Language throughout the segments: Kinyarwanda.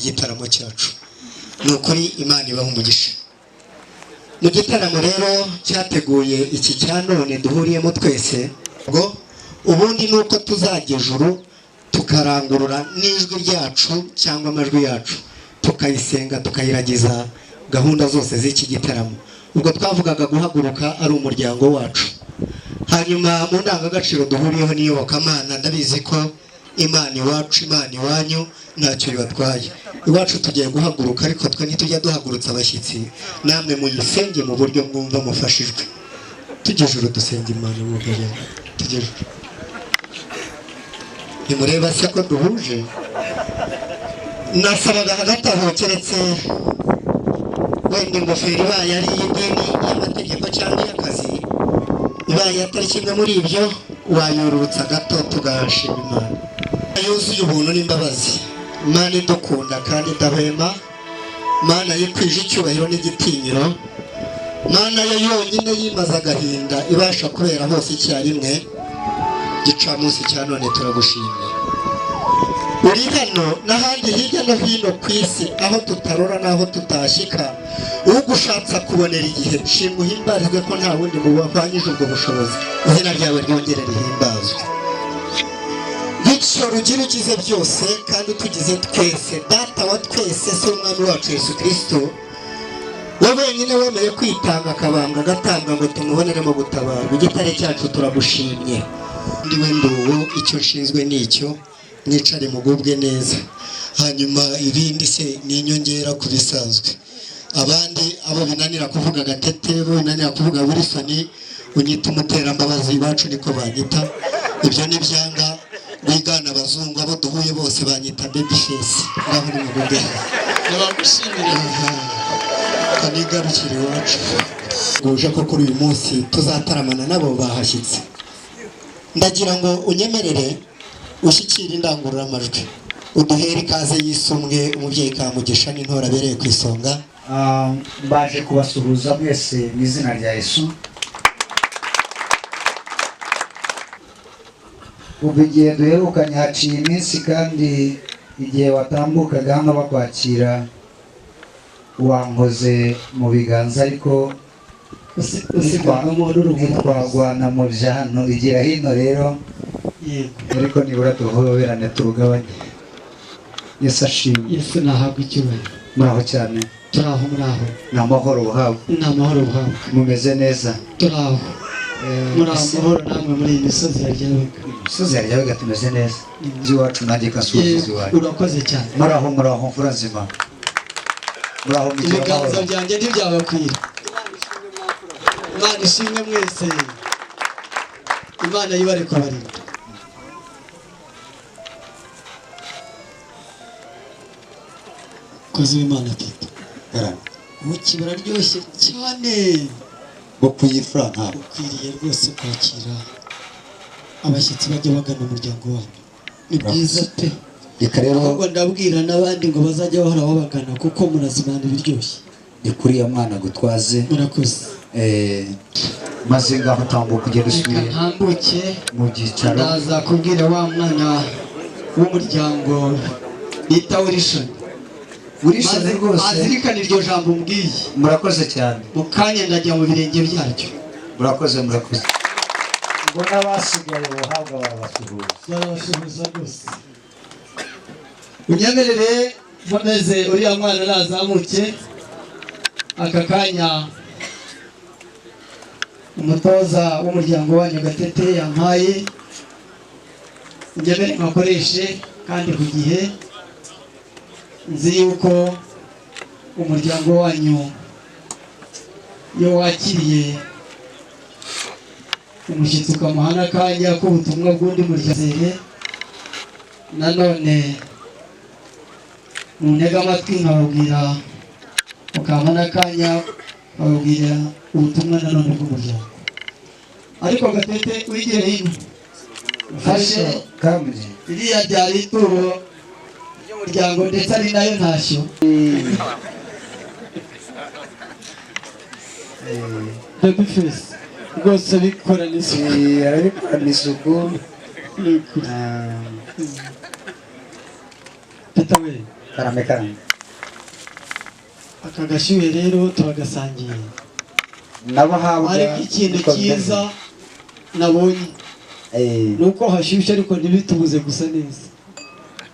Igitaramo cyacu, ni ukuri, Imana ibaha umugisha. Mu gitaramo rero cyateguye iki cya none duhuriyemo twese, ngo ubundi ni uko tuzajya ijuru tukarangurura n'ijwi ryacu cyangwa amajwi yacu, tukayisenga, tukayiragiza gahunda zose z'iki gitaramo. Ubwo twavugaga guhaguruka ari umuryango wacu. Hanyuma mu ndangagaciro duhuriyeho n'iyobokamana, ndabizi ko Imana iwacu, Imana iwanyu ntacyo bibatwaye. Iwacu tugiye guhaguruka, ariko twe ntitujya duhagurutsa abashyitsi. Namwe muyisenge mu buryo mwumva mufashijwe. Tujye ijuru dusenga Imana mu buryo tujye ijuru. Ntimureba se ko duhuje? Nasabaga hagati aho, keretse wenda ingofero ibaye ari iy'idini, iy'amategeko cyangwa iy'akazi, ibaye atari kimwe muri ibyo, wayururutsa gato tugashima Imana yuzuye ubuntu n'imbabazi, Imana idukunda kandi idahwema, Mana yikwije icyubahiro n'igitinyiro, Mana yo yonyine yimaze agahinda, ibasha kubera hose icyarimwe. Gicamunsi cya none turagushimye. Uri hano n'ahandi hirya no hino ku isi, aho tutarora n'aho tutashyika, ugushatse akubonera igihe. Shimwa uhimbarizwe ko nta wundi mubahwanyije ubwo bushobozi. Izina ryawe ryongere rihimbazwe. Bityo rugira ugize byose kandi utugize twese, Data wa twese, se w'Umwami wacu Yesu Kirisito, we wenyine wemeye kwitanga, akabambwa, agatambwa ngo tumuboneremo gutabarwa, igitare cyacu, turagushimye. Ndi we nduwo, icyo nshinzwe ni icyo. Mwicare mugubwe neza, hanyuma ibindi se ni inyongera ku bisanzwe. Abandi abo binanira kuvuga Gatete, bo binanira kuvuga Wilson, unyita umuterambabazi, iwacu niko banyita. Ibyo ni byanga wigana abazungu, abo duhuye bose banyita baby face. Ngaho ni mugubwe. Nibagushimire. Kanigarukire iwacu guje ko kuri uyu munsi tuzataramana nabo bahashyitse. Ndagira ngo unyemerere ushyikire indangururamajwi, uduhere ikaze yisumbwe umubyeyi Kamugisha n'intora abereye ku isonga. Mbaje kubasuhuza mwese mu izina rya Yesu. Kuva igihe duherukanye haciye iminsi, kandi igihe watambukaga hano bakwakira wankoze mu biganza, ariko Usiganwamo n'urubura. Ntitwagwana mu byano, igira hino rero. Yego. Ariko nibura duhoberane turugabanye. Yesu ashimwe. Yesu nahabwa icyubahiro. Muraho cyane. Turaho, muraho. Ni amahoro buhabwa. Ni amahoro buhabwa. Mumeze neza? Turaho, muri amahoro namwe muri iyi misozi ya Ryabega? Imisozi ya Ryabega tumeze neza. Iwacu nanjye kasuhuza iwanyu. Urakoze cyane. Muraho, muraho, mfura nzima, muraho, mugira Ibiganza amahoro. byanjye ntibyabakwira. Imana ishimwe mwese, Imana yibare kubarinda. Kozi w'Imana Tito. Garama. Ubuki buraryoshye cyane. Bwo kuyifura ntabwo. Ukwiriye rwose kwakira abashyitsi bajya bagana umuryango wanyu, ni byiza pe. Reka rero. Ahubwo ndabwira n'abandi ngo bazajya bahora babagana kuko murazimana ibiryoshye. Ni kuri ya mwana gutwaze. Murakoze. Maze ngaho tambuka ugenda Reka usubire ntambuke. mu byicaro. Ndaza kubwira wa mwana w'umuryango bita Wilson. Wilson. Maze Rwose. azirikane iryo jambo umbwiye. Murakoze cyane. Mu kanya ndajya mu birenge byaryo. Murakoze, murakoze. Ngo n'abasigaye ubuhabwa barabasuhuza. Barabasuhuza rwose. Unyemerere nkomeze, uriya mwana nazamuke. Aka kanya umutoza w'umuryango wanyu Gatete yampaye, unyemerere nkakoreshe kandi ku gihe. Nzi yuko umuryango wanyu iyo wakiriye umushyitsi ukamuha n'akanya k'ubutumwa bw'undi muryango, nanone muntege amatwi nkababwira, mukampa n'akanya nkababwira ubutumwa nanone bw'umuryango. Ariko Gatete, wigire hino mfashe. Kamugi. Iriya ryari ituro ry'umuryango, ndetse ari nayo ntashyo. Baby face rwose bikorana isuku. Arabikorana isuku. Ni ukuri. Ah, Peter we. Karame, karame. Aka gashyuhe rero turagasangiye. Nabo habwa. Ariko ikintu Uko bimeze. cyiza nabonye ni uko hashyushye ariko ntibitubuze gusa neza.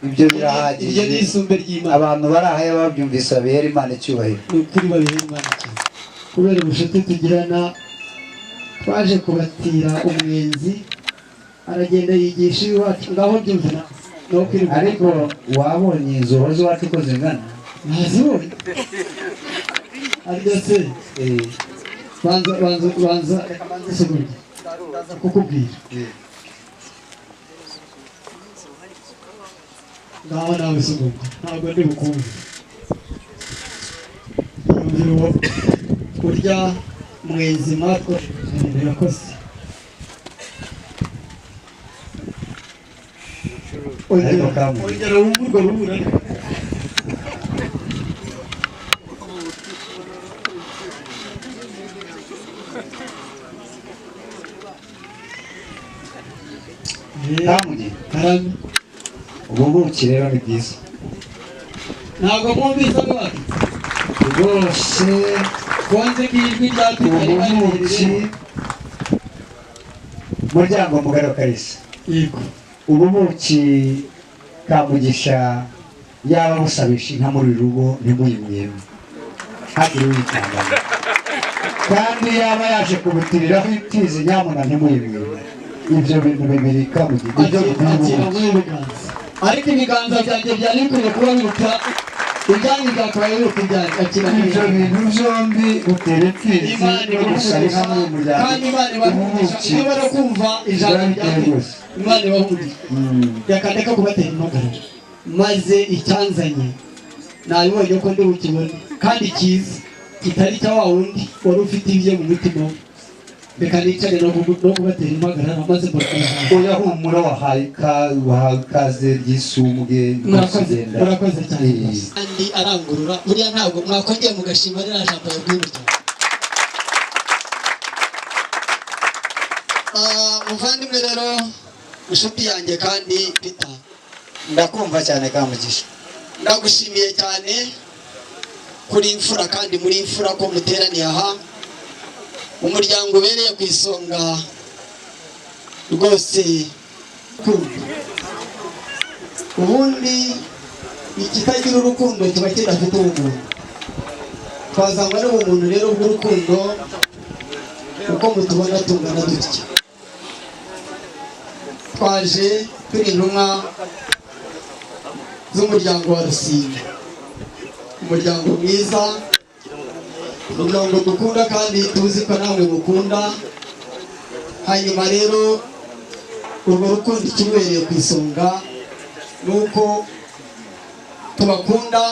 Ibyo birahagije. Iryo ni isumbe ry'Imana. Abantu bari aha iyo babyumvise babihera Imana icyubahiro. Ni ukuri, babihera Imana cyane kubera ubucuti tugirana. Twaje kubatira umwenzi, aragenda yigisha iwacu, ngaho byumve nawe no kwirirwa. Ariko wabonye inzoho z'iwacu uko zingana? Ntazibonye arya se. Banza, banza, banza, reka banze isukurye, ndaza kukubwira. Ngaho nawe isukurye, ntabwo ndi bukumve. Yumvira uwo kurya mwenzi mwatwohereje ibintu yakoze. Ongera. Ariko kamwe. Ongera wumve urwo rubura. Kamugi. Karame. Ubu buki rero ni bwiza. Ntabwo mwumvise abacu? Rwose. Konze ko ijwi rya Peter Ubu riba buki rirerire. Muryango mugari wa Kalisa. Yego. Ubu buki Kamugisha yaba busabisha inka muri uru rugo, ntimuyimwime, hagire uyitangana, kandi yaba yaje kubutiriraho imfizi, nyamuna ntimuyimwime. Ibyo bintu bibiri, Kamugi, nibyo bikwiye. Akira Ubuki muri ibiganza, ariko ibiganza byanjye byari bikwiye kuba biruta ibyanyu, byakabaye biruta ibyanyu. Akira. Ibyo bintu byombi, gutera imfizi Imana no gusaba inka muri uyu muryango, kandi Imana ibahe umugisha. ubuki Niba no kumva ijambo biba rya biteye Peter, rwose. Imana ibahe umugisha. Reka ndeka kubatera impagarara, maze icyanzanye nabibonye ko ndi bukibone kandi cyiza, kitari cya wa wundi wari ufite ibye mu mutima we. Reka nicare no kubatera impagarara, maze mbabwire ijambo. Oya, humura, wahawe ikaze ry'isumbwe. Murakoze. Kugenda. Murakoze cyane rwose. Kandi arangurura buriya, ntabwo mwakongeye mugashima ririya jambo yabwiye umuryango. Muvandimwe rero, inshuti yanjye kandi Peter. Ndakumva cyane, Kamugisha. Ndagushimiye cyane kuri imfura, kandi muri imfura ko muteraniye aha, umuryango ubereye ku isonga rwose. Urukundo ubundi, ikitagira urukundo kiba kidafite ubumuntu. Twazangwa n'ubumuntu rero bw'urukundo, uko mutubona tungana dutya, twaje turi intumwa z'umuryango wa Rusine, umuryango mwiza, umuryango dukunda kandi tuzi ko namwe mukunda. Hanyuma rero urwo rukundo, ikirubereye ku isonga ni uko tubakunda.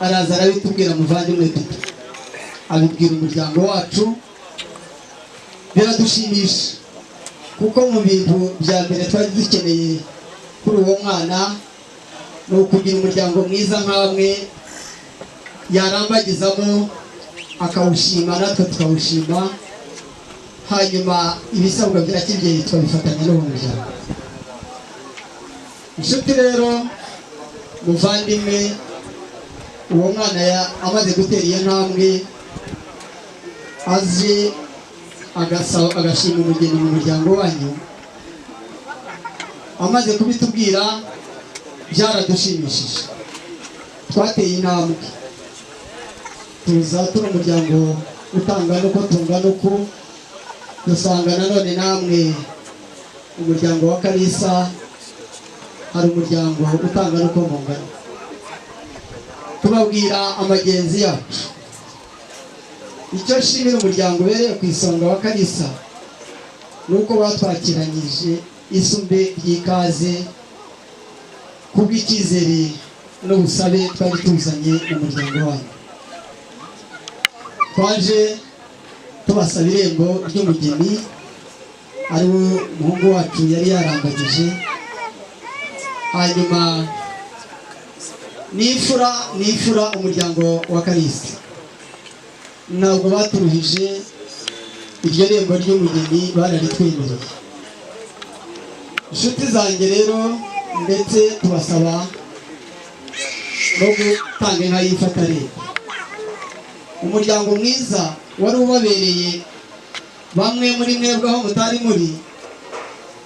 Araza arabitubwira, muvandimwe Peter abibwira umuryango wacu, biradushimisha, kuko mu bintu bya mbere twari dukeneye kuri uwo mwana ni ukugira umuryango mwiza nk'amwe yarambagizamo, akawushima, natwe tukawushima, hanyuma ibisabwa bya kibyeyi tukabifatanya n'uwo muryango. Inshuti rero, muvandimwe, uwo mwana amaze gutera iyo ntambwe, aje agasaba, agashima umugeni mu muryango wanyu, amaze kubitubwira byaradushimishije. Twateye intambwe tuza turi umuryango utangana uko tungana uku, dusanga nanone namwe umuryango wa Kalisa hari umuryango utangana uko mungana, tubabwira amagenzi yacu. Icyo nshimira umuryango ubereye ku isonga wa Kalisa ni uko batwakiranyije isumbe ry'ikaze kubw'icyizere n'ubusabe twari tuzanye mu muryango wanyu. Twaje tubasaba irembo ry'umugeni, ari we umuhungu wacu yari yarambagije. Hanyuma n'imfura, n'imfura umuryango wa Kalisa ntabwo baturuhije, iryo rembo ry'umugeni bararitwemereye. Inshuti zanjye rero, ndetse tubasaba No gutanga inka y'ifatarembo, umuryango mwiza wari ubabereye. Bamwe muri mwebwe aho mutari muri,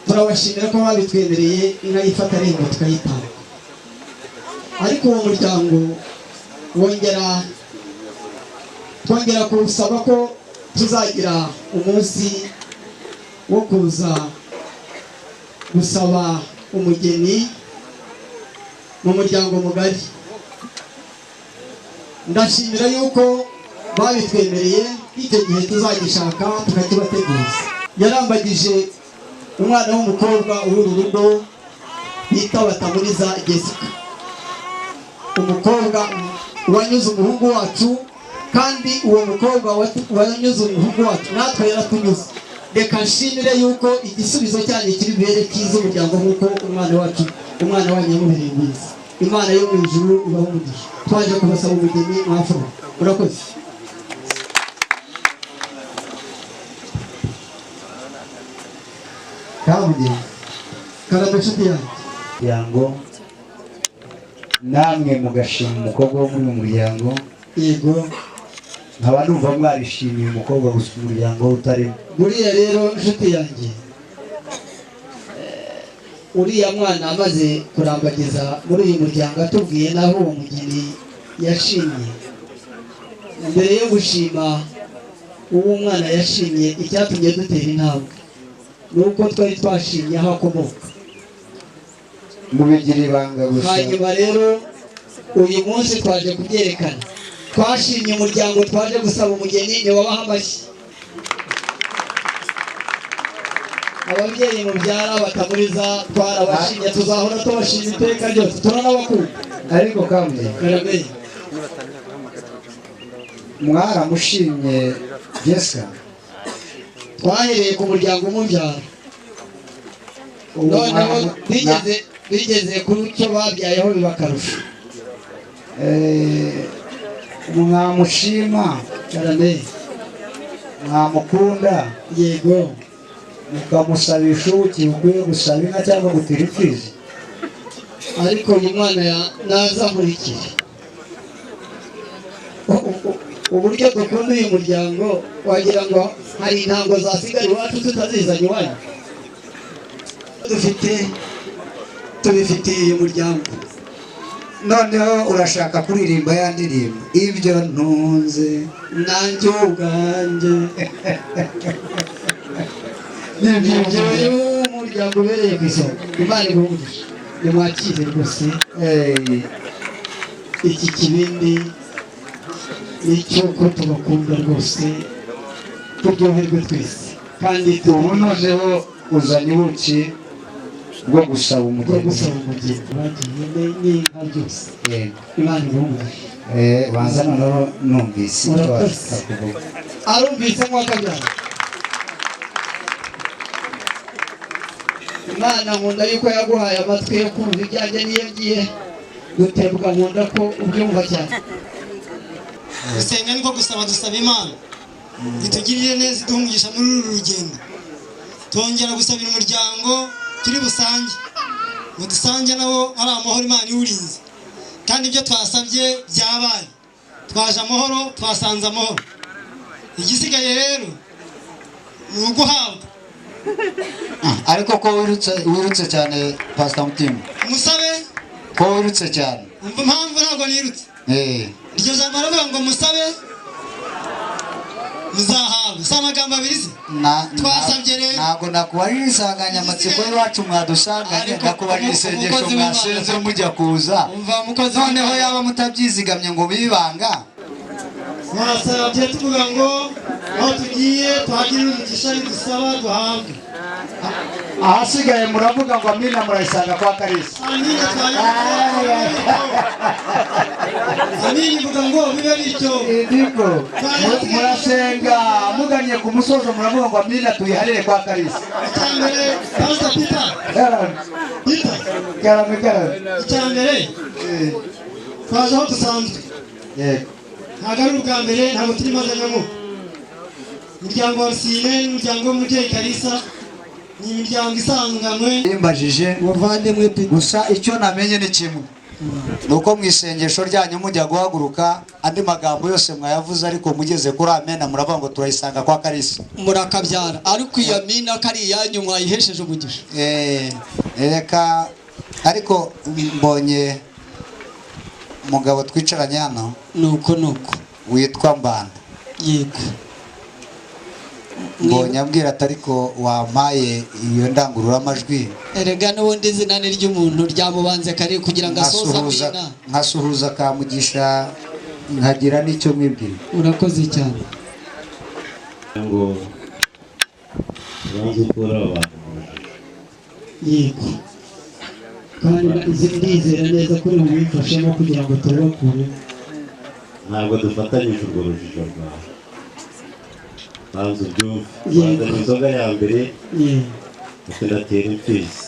turabashimira ko babitwemereye, inka y'ifatarembo tukayitanga. Ariko uwo muryango wongera, twongera kuwusaba ko tuzagira umunsi wo kuza gusaba umugeni mu muryango mugari. Ndashimira yuko babitwemereye, icyo gihe tuzagishaka tukakibateguza. Yarambagije umwana w'umukobwa w'uru rugo bita Batamuriza Jessica, umukobwa wanyuze umuhungu wacu. Kandi uwo mukobwa wanyuze umuhungu wacu natwe yaratunyuze. Reka nshimire yuko igisubizo cyanyu kiri bubere cyiza umuryango nk'uko umwana wacu, umwana wanyu yamubereye mwiza. Imana yo mu ijuru ibaho umugisha. Twaje kubasaba umugeni, mwafura. Murakoze. Kabugi. Karame, nshuti yanjye. Muryango, namwe mugashima umukobwa wo muri uyu muryango. Yego. Nkaba numva mwarishimiye umukobwa gusa, umuryango we utarimo. Buriya rero, nshuti yanjye, uriya mwana amaze kurambagiza muri uyu muryango, atubwiye n'aho uwo mugeni yashimye. Mbere yo gushima uwo mwana yashimye, icyatumye dutera intambwe ni uko twari twashimye aho akomoka. Mubigira ibanga gusa. Hanyuma rero uyu munsi twaje kubyerekana. Twashimye umuryango twaje gusaba umugeni, ntiwabaha amashyi. Ababyeyi mubyara Batamuriza, twarabashimye, tuzahora tubashima iteka ryose, turanabakunda. Ariko kandi Karame. Mwaramushimye Jessica? Twahereye ku muryango umubyara. Ubu Noneho bigeze kuri cyo babyayeho biba akarusho. Mwamushima. Karame. Mwamukunda. Yego. Mukamusabisha ubuki bukwiye gusaba inka cyangwa gutira imfizi. Ariko uyu mwana naza nkurikire. Uburyo dukunda uyu muryango, wagira ngo hari intango zasigara iwacu tutazizanye iwanyu. Dufite, tubifitiye uyu muryango. Noneho urashaka kuririmba ya ndirimbo, "Ibyo ntunze"? Nanjye ubwanjye Nibyo. Ibyo umuryango ubereye ku isonga. Imana iguhe umugisha, nimwakire rwose iki kibindi. Ni icy'uko tubakunda rwose, turyoherwe twese kandi. Ubu noneho uzanye ubuki bwo gusaba Bwo umugeni. gusaba umugeni, bagiye n'inka byose. Yego. Imana iguhe umugisha. Banza noneho numvise icyo Murakoze. washaka kuvuga. Arumvise nk'uwakabyara. Imana nkunda yuko yaguhaye amatwi yo kumva ibyanjye, n'iyo ngiye gutebwa nkunda ko ubyumva cyane. Gusenga niko gusaba, dusaba Imana itugirire neza, iduhe umugisha muri uru rugendo. Twongera gusabira umuryango turi busange ngo dusange nabo ari amahoro, Imana iwurinze. Kandi ibyo twasabye byabaye, twaje amahoro, twasanze amahoro. Igisigaye rero ni uguhabwa. Ariko ko wirutse, wirutse cyane, Pastor Mutima? Musabe. Ko wirutse cyane? Umva impamvu, ntabwo nirutse. Iryo jambo aravuga ngo musabe muzahabwa, si amagambo abiri se? Twasabye rero. Ntabwo nakubajije insanganyamatsiko y'iwacu mwadusanganye. Ariko Nakubajije isengesho umukozi w'Imana. mwasenze mujya kuza. Umva, umukozi Noneho w'Imana. yaba mutabyizigamye ngo bibanga. Twasabye tuvuga ngo aho tugiye tuhagirire umugisha, nidusaba duhabwe. Ahasigaye muravuga ngo amina, murayisanga kwa Karisa. Amina twayivuga, amina ivuga ngo bibe bityo. Niko murasenga muganye ku musozo, muravuga ngo amina tuyiharire kwa Karisa. Icya mbere, Pastor Peter, Peter. Karame, karame. Icya mbere, twaje aho dusanzwe. Yego. Ntabwo ari ubwa mbere, ntabwo turi mazanyamuka. Umuryango wa Rusine n'umuryango w'umubyeyi Kalisa ni imiryango isanganwe. Yimbajije Muvandimwe Peter. Gusa icyo namenye ni kimwe. Nuko mu isengesho ryanyu mujya guhaguruka, andi magambo yose mwayavuze, ariko mugeze kuri amena muravuga ngo turayisanga kwa Kalisa. Murakabyara, ariko iyo amina ko ari iyanyu, mwayihesheje umugisha. Reka ariko mbonye umugabo twicaranye hano. Nuko witwa Mbanda. Yego. Mbonye ambwira ati: "Ariko wampaye iyo ndangururamajwi." Erega n'ubundi izina ni ry'umuntu ryamubanze kare kugira ngo asoze Nkasuhuza amina. Nkasuhuza Kamugisha, nkagira n'icyo mwibwira. Urakoze cyane. Ngo ubanze ukure abantu mu rujijo. Yego, kandi ndizera neza ko uri bubimfashemo kugira ngo tubakure. Ntabwo dufatanyije urwo rujijo rwawe, banza ubyumve. Yego. Wazanye inzoga ya mbere ndetse ndatera imfizi.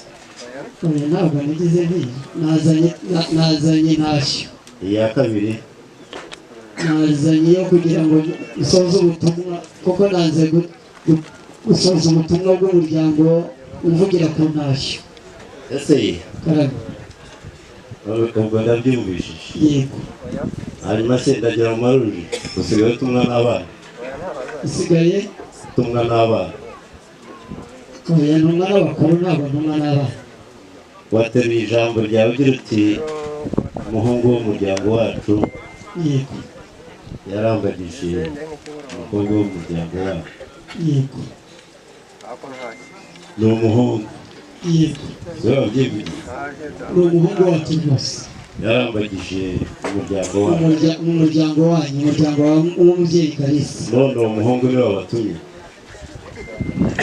Oya, ntabwo nagize nti nazanye nazanye ntashyo. Iya kabiri. Nazanye yo kugira ngo nsoze ubutumwa, kuko nanze gusoza ubutumwa bw'umuryango umvugira ku ntashyo. Ese? Karame. Ubwo ndabyumvishije. Yego. Hanyuma se ndagira mu maruji, usigaye utumwa n'abana? Usigaye Utumwa n'abana? Oya, ntumwa n'abakuru, ntabwo ntumwa n'abana. Wateruye ijambo ryawe ugira uti: "Umuhungu w'umuryango wacu yarambagije umukobwa w'umuryango wacu." Ni umuhungu. Si wowe wabyivugiye? Ni umuhungu wacu rwose. Yarambagije umuryango wacu. Mu muryango wanyu, umuryango w'umubyeyi Kalisa. None uwo muhungu niwe wabatumye?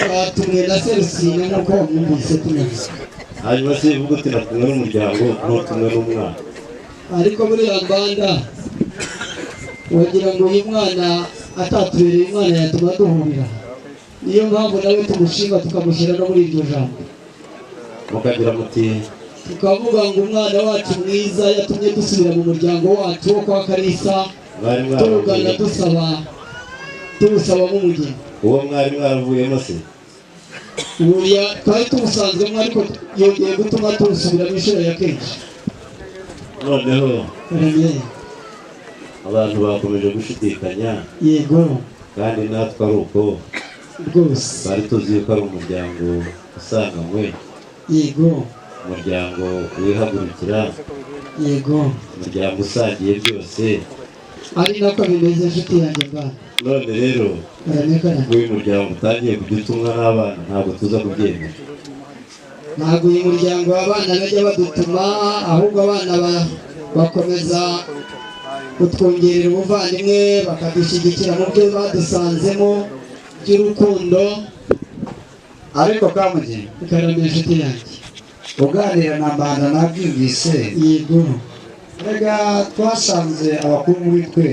Batumwe na Serusine, nk'uko wamwumvise tunavuze. Hanyuma se uvuga uti: "Natumwe n'umuryango," ntutumwe n'umwana? Ariko buriya Mbanda, wagira ngo uyu mwana atatubereye umwana yatuma duhurira. Niyo mpamvu nawe tumushima, tukamushyira no muri iryo jambo. Mukagira muti: Tukavuga ngo umwana wacu mwiza yatumye dusubira mu muryango wacu wo kwa Kalisa, Mwari tuwugana mwaravuye dusaba, tuwusabamo umugeni. Uwo mwari mwaravuyemo se? Buriya twari tuwusanzwemo, ariko yongeye gutuma tuwusubiramo inshuro ya kenshi. Noneho Karame. abantu bakomeje gushidikanya. Kandi natwe ari uko. Twari tuzi yuko ari umuryango usanganywe, umuryango wihagurukira, umuryango usangiye byose. Ari nako bimeze, inshuti yanjye Mbanda. None rero Karame, karame. ubwo uyu muryango utangiye kujya utumwa n'abana, ntabwo tuza kubyemera. Ntabwo uyu muryango abana bajya badutuma, ahubwo abana bakomeza kutwongerera ubuvandimwe, bakadushyigikira mu byo badusanzemo by'urukundo. Ariko Kamugi, Karame, inshuti yanjye. Uganira na Mbanda nabyumvise. Rega twasanze abakuru muri twe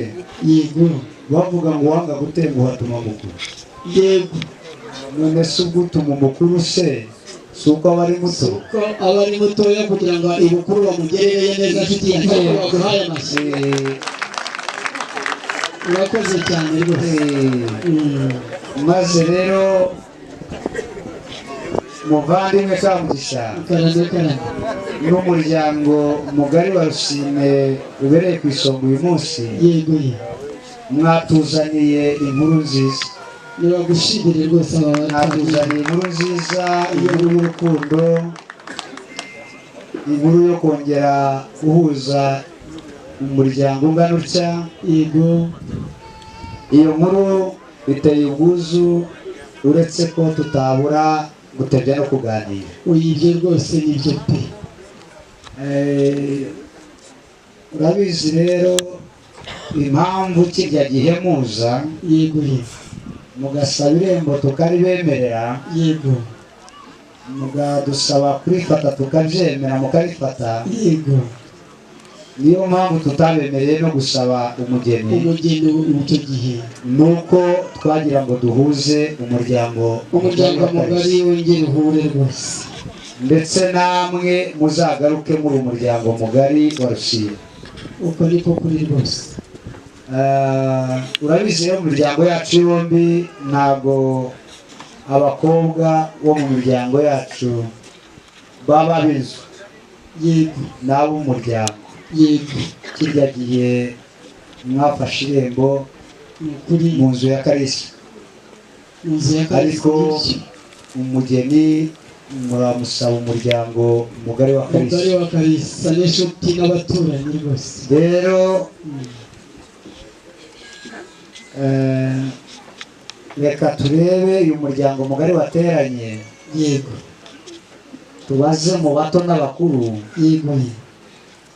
bavuga ngo uwanga gutenguha atuma mukuru. None se ubwo utuma umukuru se si uko aba ari muto? Ko aba ari mutoya kugira ngo ibukuru bamugerereye neza. Inshuti yanjye, ko baguhaye amashyi, urakoze cyane rwose. Maze rero muvandimwe Kamugisha Karame, karame. n'umuryango mugari wa Rusine ubereye ku isonga uyu munsi, Yego ye. mwatuzaniye inkuru nziza. Nibagushimire rwose aba. Mwatuzaniye inkuru nziza, inkuru y'urukundo, inkuru yo kongera guhuza umuryango ungana utya. Iyo nkuru biteye ubwuzu, uretse ko tutabura gutebya no kuganira. Ibyo rwose nibyo pe. Urabizi rero impamvu kirya gihe muza Yego ye. mugasaba irembo tukaribemerera, mukadusaba kurifata tukabyemera, mukarifata. Niyo mpamvu tutabemereye no gusaba umugeni. Umugeni icyo gihe. Nuko twagira ngo duhuze umuryango Umuryango mugari wa mugari Kalisa. wongere uhure rwose. Ndetse namwe muzagaruke muri umuryango mugari wa Rusine. Uko niko kuri rwose. Urabizi rero, mu miryango yacu yombi ntabwo abakobwa bo mu miryango yacu baba bizwi n'ab'umuryango. Yego. Kirya gihe mwafashe irembo Ni ukuri. mu nzu ya Karisa. Mu nzu ya Kalisa. Ariko umugeni muramusaba umuryango mugari wa Umugari Karisa. wa Kalisa n'inshuti n'abaturanyi rwose. Rero reka turebe uyu muryango mugari wateranye. Yego. Tubaze mu bato n'abakuru. Yego.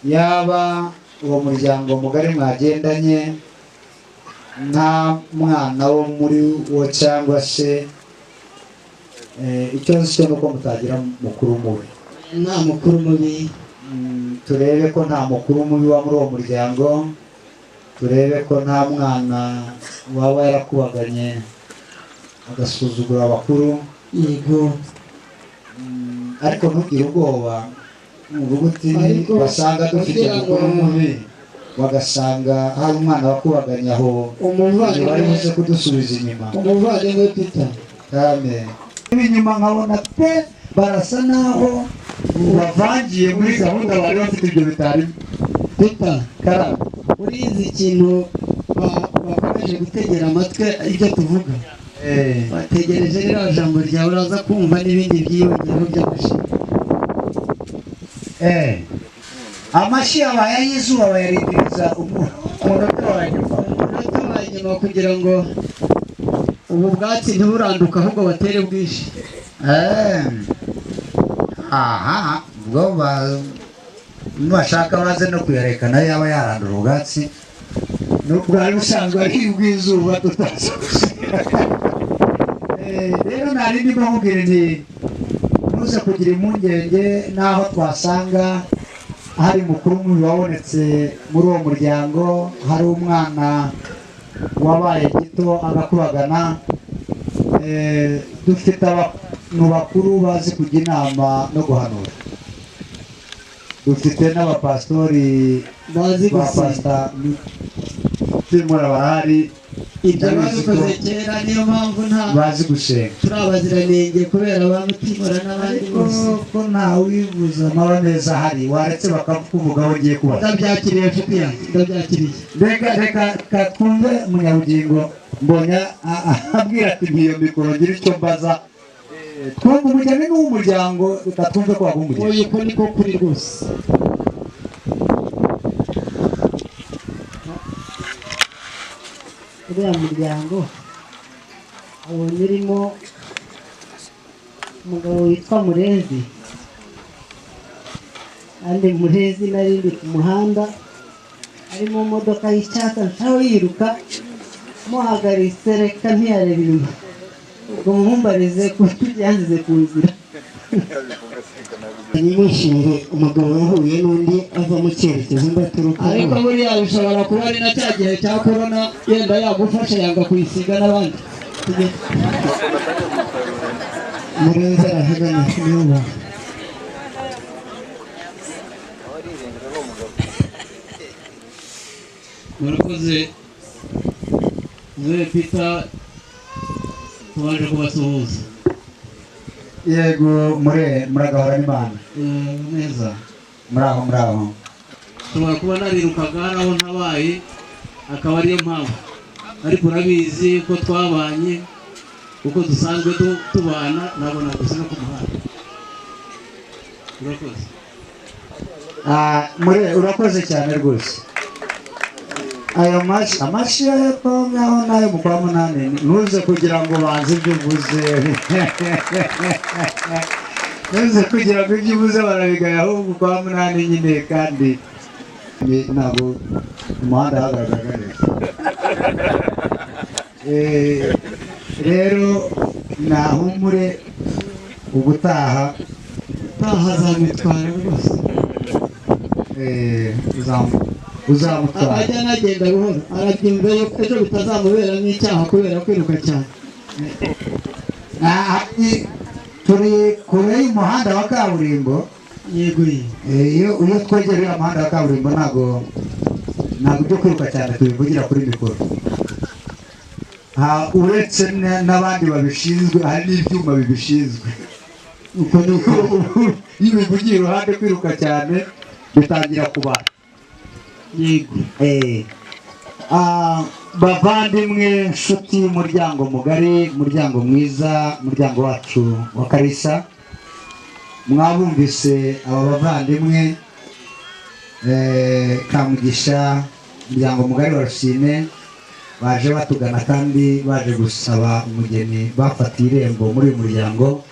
Yaba uwo muryango mugari mwagendanye nta mwana wo muri wo, cyangwa se icyo nzi cyo nuko mutagira mukuru mubi. Nta mukuru mubi. Turebe ko nta mukuru mubi wa muri uwo muryango, turebe ko nta mwana waba yarakubaganye agasuzugura abakuru. Yego. Ariko ntugire ubwoba uvuga uti Ariko basanga dufite kugira ngo- mukuru mubi, bagasanga hari umwana wakubaganye aho Umuvandimwe bari buze kudusubiza inyuma. Umuvandimwe Peter. Amen. Inyuma nkabona pe barasa naho bavangiye muri gahunda bari bafite, ibyo bitarimo. Peter. Karame. Urizi ikintu bakomeje gutegera amatwi ibyo tuvuga, bategereje ririya jambo ryawe, uraza kumva n'ibindi byiyongeraho by'amashyi. Amashyi yabaye ay'izuba bayarindiriza umunota wa nyuma. Umunota wa nyuma kugira ngo ubu bwatsi ntiburanduke, ahubwo batere bwinshi. Aha ubwo nibashaka baze no kuyareka nayo yaba yarandura ubwatsi bwari busanzwe ari ubw'izuba tutazi. Rero nari ndimo nkubwira nti ntuze kugira impungenge n'aho twasanga hari mukuru mubi wabonetse muri uwo muryango, hari umwana wabaye gito agakubagana. Dufite abantu bakuru bazi kujya inama no guhanura, dufite n'abapasitori bazi ba gusenga. Pasita Timura barahari. Ibyo Ndabizi ko babikoze kera, niyo mpamvu nta bazi gusenga. Turi abaziranenge kubera ba Mutimura n'abandi Ariko bose. ko ntawivuza amaba meza ahari, waretse bakakuvugaho ugiye kubaza. Ndabyakiriye nshuti yanjye, ndabyakiriye. Reka reka reka twumve Munyabugingo. Mbonye abwira ati ngiyo mikoro ngira icyo mbaza. Twumve umugeni n'uw'umuryango, reka twumve ko waguha umugeni. Oya, uko niko kuri rwose. Uriya muryango ubonye urimo umugabo witwa Murenzi, kandi Murenzi nari ndi ku muhanda ari mu modoka y'icyatsi ntawe yiruka, muhagaritse reka ntiyareba inyuma. Ubwo mumumbarize kuko byanzize ku nzira. Nimushimire umugabo yahuye n'undi ava mu cyerekezo undi aturukamo. Ariko buriya bishobora kuba ari na cya gihe cya korona, yenda yagufasha yanga kuyisiga n'abandi. Murenzi arahagana niba Murakoze mwe Peter, tubanje kubasuhuza. Yego mure, muragahora n'Imana. Neza. Muraho muraho. Nshobora kuba narirukaga hari aho ntabaye, akaba ariyo mpamvu, ariko urabizi ko twabanye uko dusanzwe tubana, ntabwo nagusiga ku muhanda. Urakoze. Mure, urakoze cyane rwose. Ayo mashyi, amashyi yo hepfo aho ngaho n'ayo mu kwa munani, ntuze kugira ngo banze ibyo uvuze, ntuze kugira ngo ibyo uvuze barabigaya, ahubwo kwa munani nyine. Kandi ntabwo umuhanda hagaragaraga neza. Rero nahumure, ubutaha Utaha azamitwara rwose. Uzamutwara. Ajya anagenda buhoro, arabyumva yuko ejo bitazamubera nk'icyaha kubera kwiruka cyane. Turi kure y'umuhanda wa kaburimbo. Yego ye. Iyo twegereye uriya muhanda wa kaburimbo, ntabwo ibyo kwiruka cyane tubivugira kuri mikoro. Uretse n'abandi babishinzwe, hari n'ibyuma bibishinzwe. Uko ni uko. Iyo ubivugiye iruhande kwiruka cyane bitangira kubara. Yego. Bavandimwe, nshuti, muryango mugari, muryango mwiza, muryango wacu wa Kalisa, mwabumvise aba bavandimwe Kamugisha, umuryango mugari wa Rusine, baje batugana kandi baje gusaba umugeni bafatiye irembo muri uyu muryango.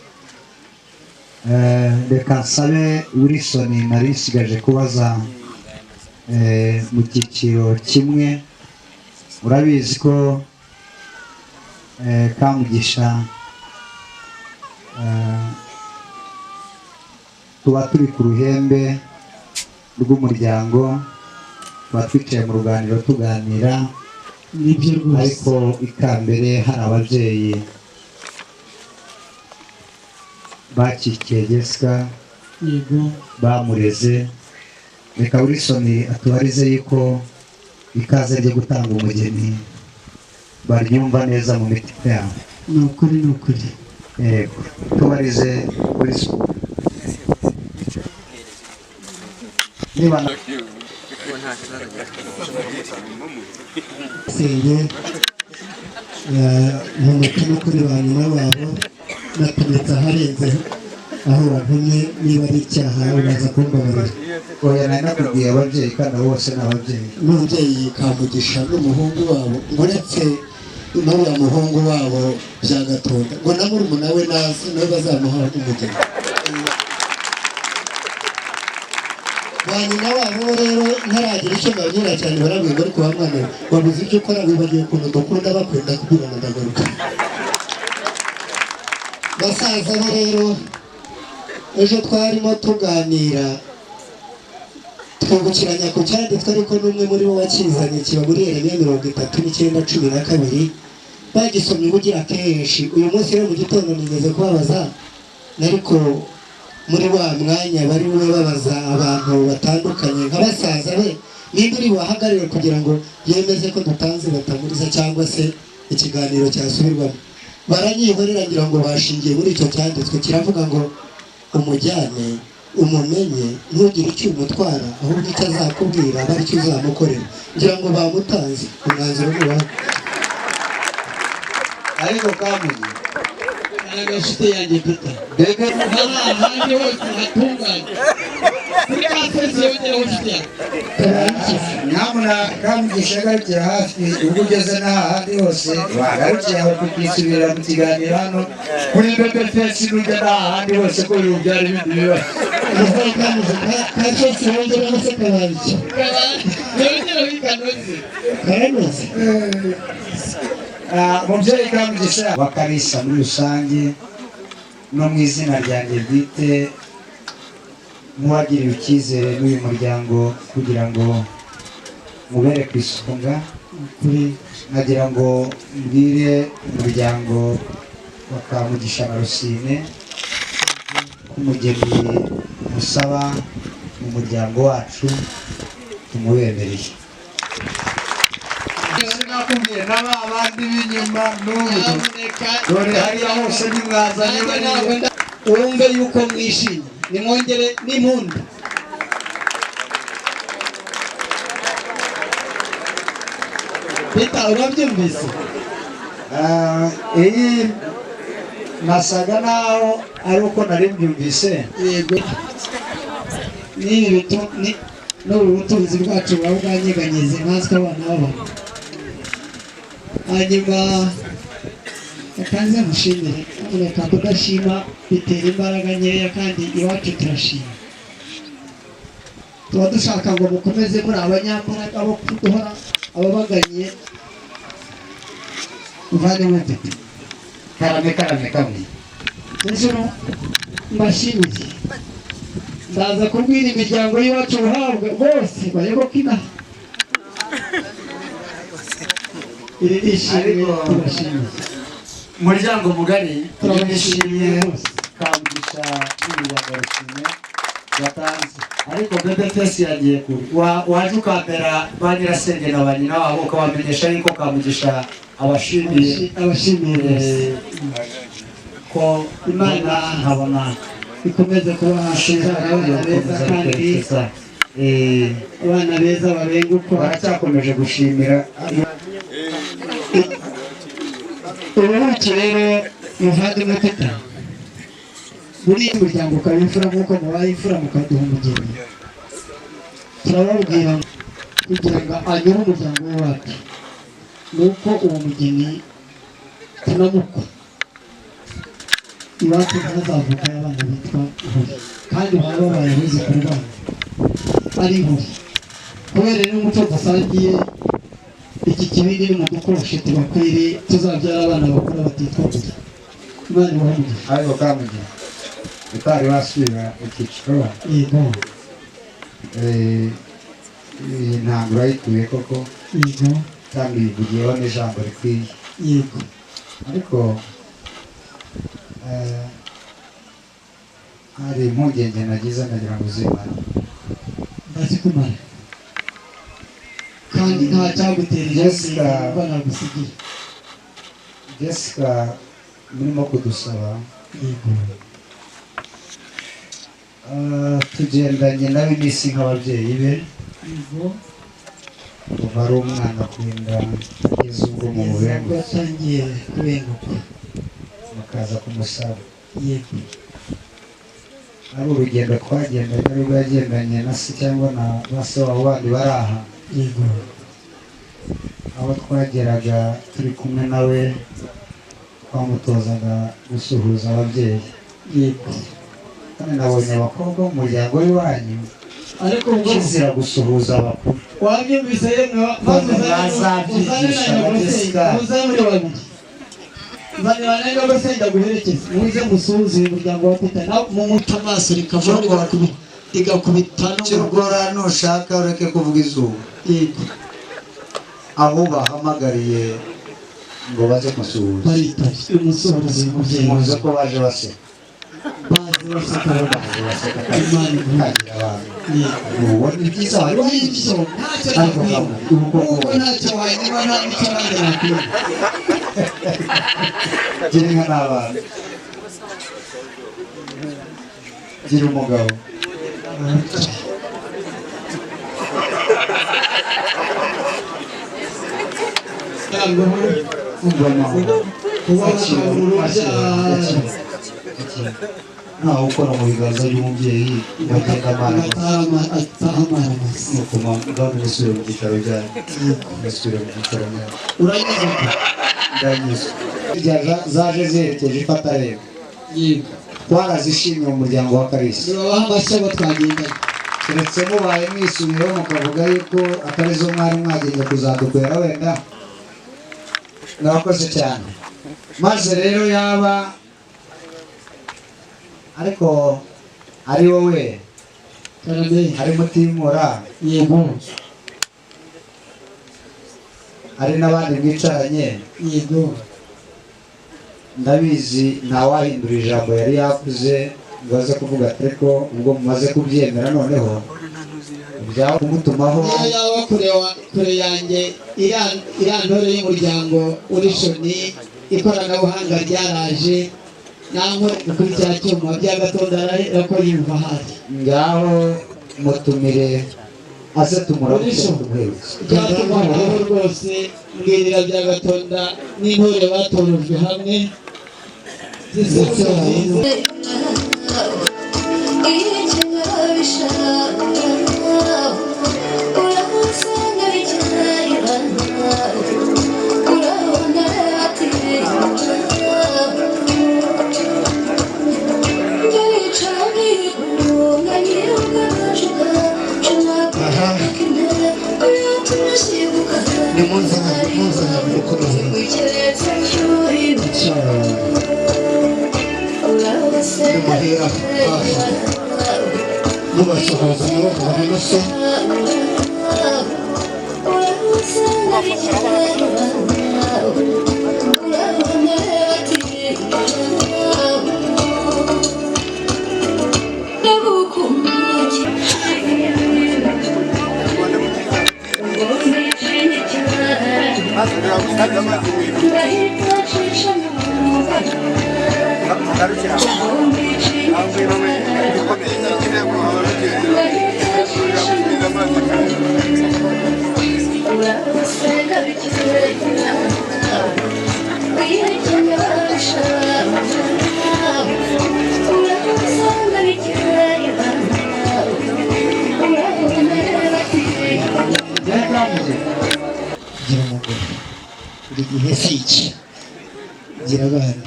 Reka nsabe Wilson, nari nsigaje kubaza mu cyiciro kimwe. Urabizi ko Kamugisha tuba turi ku ruhembe rw'umuryango, tuba twicaye mu ruganiriro tuganira. Nibyo rwose. Ariko ikambere hari ababyeyi bakikiye Jessica. Yego. Bamureze. Reka Wilson atubarize yuko ikaze ryo gutanga umugeni baryumva neza mu mitima yabo. Ni ukuri, ni ukuri. Yego, tubarize Wilson. Niba Senge mu mutima kuri ba nyina wabo natumetse aharenze aho wantumye, niba ari icyaha uraza kumbabarira. Oya, nari nakubwiye ababyeyi kandi abo bose ni ababyeyi. N'umubyeyi Kamugisha n'umuhungu wabo, ngo uretse n'uriya muhungu wabo Byagatonda, ngo na murumuna we naze nawe bazamuha umugeni. Ba nyina wabo bo rero ntaragira icyo mbabwira cyane, barabwira ngo ariko wa mwana we, wabuze icyo ukora, wibagiwe ukuntu dukunda bakunda kubwirana, ndagaruka. Basaza bo rero ejo twarimo tuganira twibukiranya ku cyanditswe, ariko n'umwe muri bo wakizanye, kiba muri Yeremiya 39:12, bagisomye ubugira kenshi. Uyu munsi rero mu gitondo nigeze kubabaza, ariko muri wa mwanya bari bube babaza abantu batandukanye nka basaza be, nimba uri buhagarare kugira ngo yemeze ko dutanze Batamuriza cyangwa se ikiganiro cyasubirwamo, baranyihorera ngira ngo bashingiye muri icyo cyanditswe kiravuga ngo umujyane umumenye, ntugire icyo umutwara, ahubwo icyo azakubwira aba aricyo uzamukorera. Ngira ngo bamutanze, umwanzuro ni uwawe. Ariko Kamugi, Inshuti yanjye Peter, Bebe, ahandi hose hatunganye kuri kafesi yongereho inshuti yanjye. Nyamuna Kamugisha agarukira hafi, ubwo ugeze n'ahandi hose wagarukira aho tukisubirira mu kiganiro hano kuri Bebe Fesi, n'ujya n'ahandi hose ko ibintu byari bindi bibazo. Kafesi yongereho se kabanza. Yongereho ikanoze. Karanoze. Mubyeyi Kamugisha wa Kalisa muri rusange no mu izina ryanjye bwite, nk'uwagiriwe icyizere n'uyu muryango kugira ngo mubere ku isonga, nagira ngo mbwire umuryango wa Kamugisha na Rusine ko umugeni musaba mu muryango wacu tumubemereye. Sinakubwiye na ba bandi b'inyuma n'ubu dore hariya hose nimwazanye bariya. Wumve yuko mwishimye, nimwongere n'impundu. Peter, urabyumvise? Iyi nasaga naho ari uko nari mbyumvise. Yego. N'ibi n'ubu butunzi bwacu buba bwanyeganyeze nkatwe abana b'abantu. Hanyuma reka mushimire, reka kudashima bitera imbaraga nkeya, kandi iwacu turashima. Tuba dushaka ngo mukomeze muri abanyambaraga bo kuduhora ababaganye. Muvandimwe Peter. Karame, karame, kamwe. Ejo mbashimiye, ndaza kubwira imiryango y'iwacu ubuhabwa bose bayoboke inaha. Iri ni ishimwe, tubashimiye. Umuryango mugari turabashimiye turabashimiye Kamugisha n'umuryango wa Rusine batanze, ariko Bebe Fesi yagiye kure. Waje ukambera ba nyirasenge na ba nyina wabo, ukabamenyesha yuko Kamugisha abashimiye. Abashimiye rwose. Ko Imana nkabona ikomeze kubaha abana beza kandi Abana beza babengukwa. Baracyakomeje gushimira. Ubuki rero, muvandimwe Teta, muri uyu muryango ukaba imfura nk'uko mubaye imfura mukaduha umugeni, turababwira kugira ngo anyure umuryango we wacu ni uko uwo mugeni tunamukwa iwacu ntazavuka abana bitwa Ihuri, kandi baba babaye abuzukuru babo ari Ihuri, kubera n'umuco dusangiye. Iki kibindi ni mu dukoshe tubakwiriye, tuzabyara abana bakura batitwa Huri. Imana ibahe umugisha. Ariko Kamugi, utari wasubira icyiciro. Yego. Iyi ntabwo urayituye koko. Yego. Kandi uyivugiyeho n'ijambo rikwiye. Yego. Ariko hari impungenge nagize, ndagira ngo uzimare. Ndazikumara, kandi nta cyagutera. Jessica. Imba nagusigira. Jessica murimo kudusaba. Yego. Tugendanye nawe iminsi nk'ababyeyi be. Yego. Kuva ari umwana kurinda kugeza ubwo mu Kugeza ubwo bubengutse. Yatangiye kubenguka. Bakaza kumusaba. Yego. Ari urugendo twagendanye, ari urwo yagendanye na se cyangwa na ba se wabo bandi bari aha. Yego. Aho twageraga turi kumwe nawe, twamutozaga gusuhuza ababyeyi. Yego. Kandi nabonye abakobwa bo mu muryango w'iwanyu Ariko ubwo kizira gusuhuza abakuru. Wabyumvise yemwe, maze uzane na Bazabyigisha nyogosenge. Jessica. Muze muri babiri, zanira na nyogosenge aguherekeze, muze musuhuze uyu muryango wa Teta nawe mumuca amaso rikava rigakubita no mu rugo. Cyokora nushaka ureke kuvuga izuba. Yego. Aho bahamagariye ngo baze musuhuza, Baritabye, umusuhuze uyu mubyeyi. Muzi ko baje baseka. Baze baseka. Baje baseka. Imana iguhe. Kagira abantu. Yego. Ubona ibyiza wari Nibyo, ntacyo Ariko nakwima. ubu koko Kuko ntacyo wanyima, nta n'icyo nanjye nakwima. Gira inka n'abana, gira umugabo. Kuba urubyaro. Ntawe ukora mu biganza by'umubyeyi ngo agende amara. Ataha amaramasa. Nuko ngaho musubire mu byicaro byanyu, musubire mu byicaro byanyu. Uranyuzwe? Ndanyuzwe. Hirya zaje ziherekeje ifata rero. Yego. Twarazishimye mu muryango wa Kalisa. Nibabaha amashyi abo twagendanye. Keretse mubaye mwisubiraho mukavuga yuko atari zo mwari mwagenda kuzadukwera wenda. Murakoze cyane. Maze rero yaba ariko ari wowe, Karame. ari Mutimura, Yego. ari n'abandi mwicaranye, Yego. ndabizi ntawahindura ijambo yari yavuze ngo aze kuvuga ati ariko ubwo mumaze kubyemera noneho byaba kumutumaho. Niyo yaba kure yanjye, iriya ntore y'umuryango urishoni, ikoranabuhanga ryaraje, nankorera kuri cya cyuma by'agatonda ariko yumva ahari. Ngaho mutumire aze tumurabuke. Urisho. Tumuherutse. Byatumaho rwose, mbwirira byagatonda n'intore batorejwe hamwe zisubizo nziza. Nimuze, muze mukomeze. Nimuhera hafi mubasuhuza mubavuga amaraso. Gira umugore buri gihe si iki, gira abana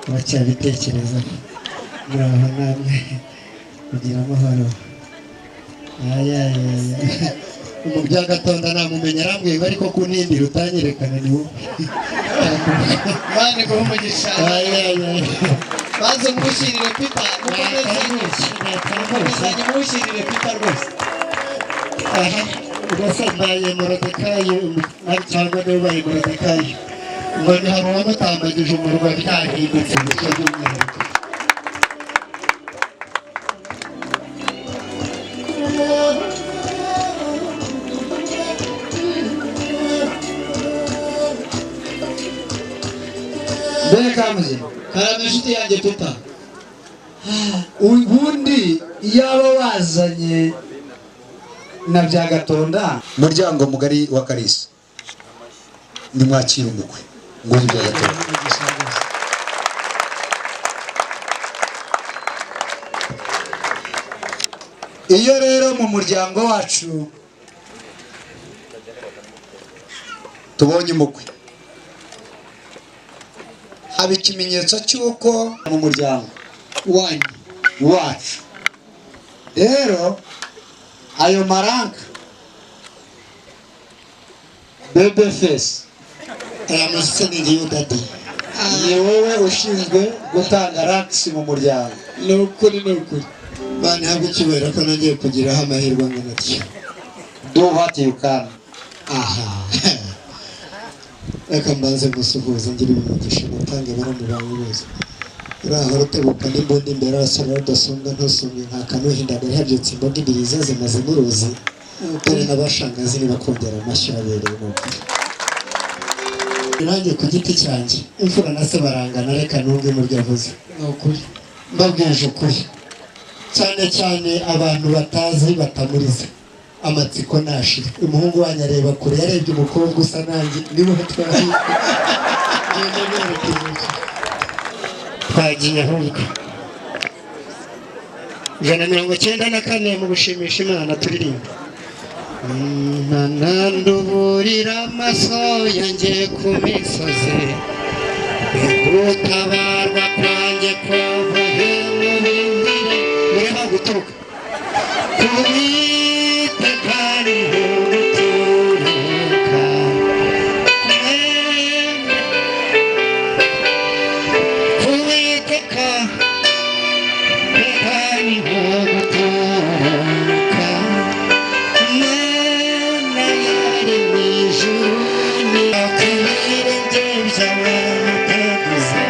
baracyabitekerezaho, muraho namwe kugira amahoro. Mu by'agatonda namumenya arambwiye ngo ariko kunindira utanyerekana ni wowe. Imana iguhe umugisha. Maze muwushyirire Peter, mukomezanye muwushyirire Peter rwose. Aha ubwo mbaye Morodekayi cyangwa niba ubaye Morodekayi ngo ni hari uwamutambagije umurwa byahindutse bityo by'umwihariko. Mbere kamuze Karame inshuti yanjye Peter. Ubundi yaba wazanye na Byagatonda. Muryango mugari wa Kalisa, nimwakira umukwe nguyu Byagatonda. Iyo rero mu muryango wacu tubonye umukwe, haba ikimenyetso cy'uko mu muryango wanyu wacu rero ayo maranka bebe face aya mazina ni daddy, ni wowe ushinzwe gutanga ranks mu muryango. Ni ukuri, ni ukuri. Bana ntabwo icyubahiro ko nagiye kugiraho amahirwe angana atyo. Do what you can. Aha reka mbanze gusuhuza ngira imigisha mutange baramu bawe bose. Uraho rutebuka n'imbunda imbere arasora rudasumbwa ntusumbwe nka kanuhindagara habyutse imboga ibiriza zimaze nk'uruzi. Dore n'abashangazi ntibakongera amashyi babereye ni ukuri. Nanjye ku giti cyanjye imfura na se barangana, reka ntunge mu byo avuze. Ni ukuri. Mbabwije ukuri, cyane cyane abantu batazi batamuriza amatsiko nashira. Umuhungu wanyu areba kure, yarebye umukobwa usa nanjye niwe twagiye twagiye ahubwo 194 mu gushimisha Imana turirimba. Nanduburira amaso yanjye ku misozi, gutabarwa kwanjye kuva mu bindire mureba guturuka ku Uwiteka niho guturuka. Ku Uwiteka niho guturuka. Mana yaremye ijuru ku birenge byawe muteguza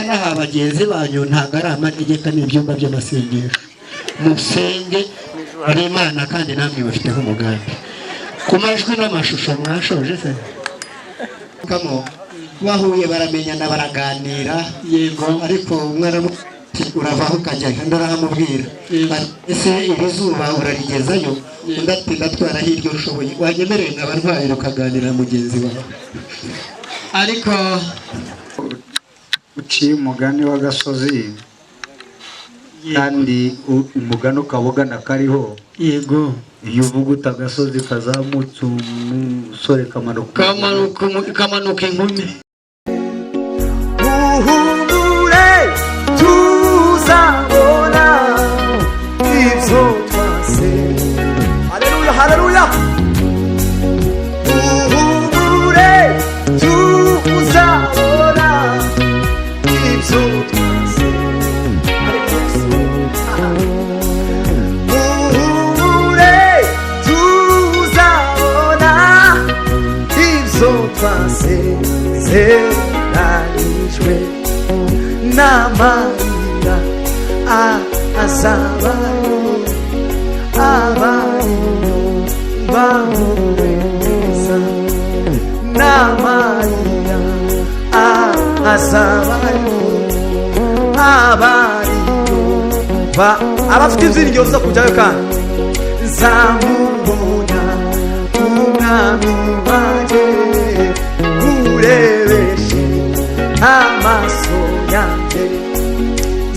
n'aha bagenzi banyu ntabwo ari amanegeka n'ibyumba by'amasengesho. Musenge hari Imana kandi namwe bafiteho umugambi. Ku majwi n'amashusho mwashoje se kamo bahuye baramenyana baraganira, yego, ariko umwe uravaho ukajya undi arahamubwira ese iri zuba urarigezayo, undi ati ndatwara hirya ushoboye wanyemereye nkaba ntwaye ukaganira mugenzi wawe. Ariko uciye umugani w'agasozi kandi umugani ukaba ugana kariho. Yego. Iyo uvuga uta agasozi kazamutse umusore kamanuka inkumi. Muhumure tuzabona ibyo twase. Haleluya, haleluya. Muhumure tuzabona ibyo twase. Muhumure tuzabona ibyo twasezeranijwe n'amarira azabayo abantu bamuwe neza n'amarira azabayo abantu. Umva, abafite ibyiringiro byo kujyayo kandi nzamubona umwami wanjye, urebeshe amaso yanjye,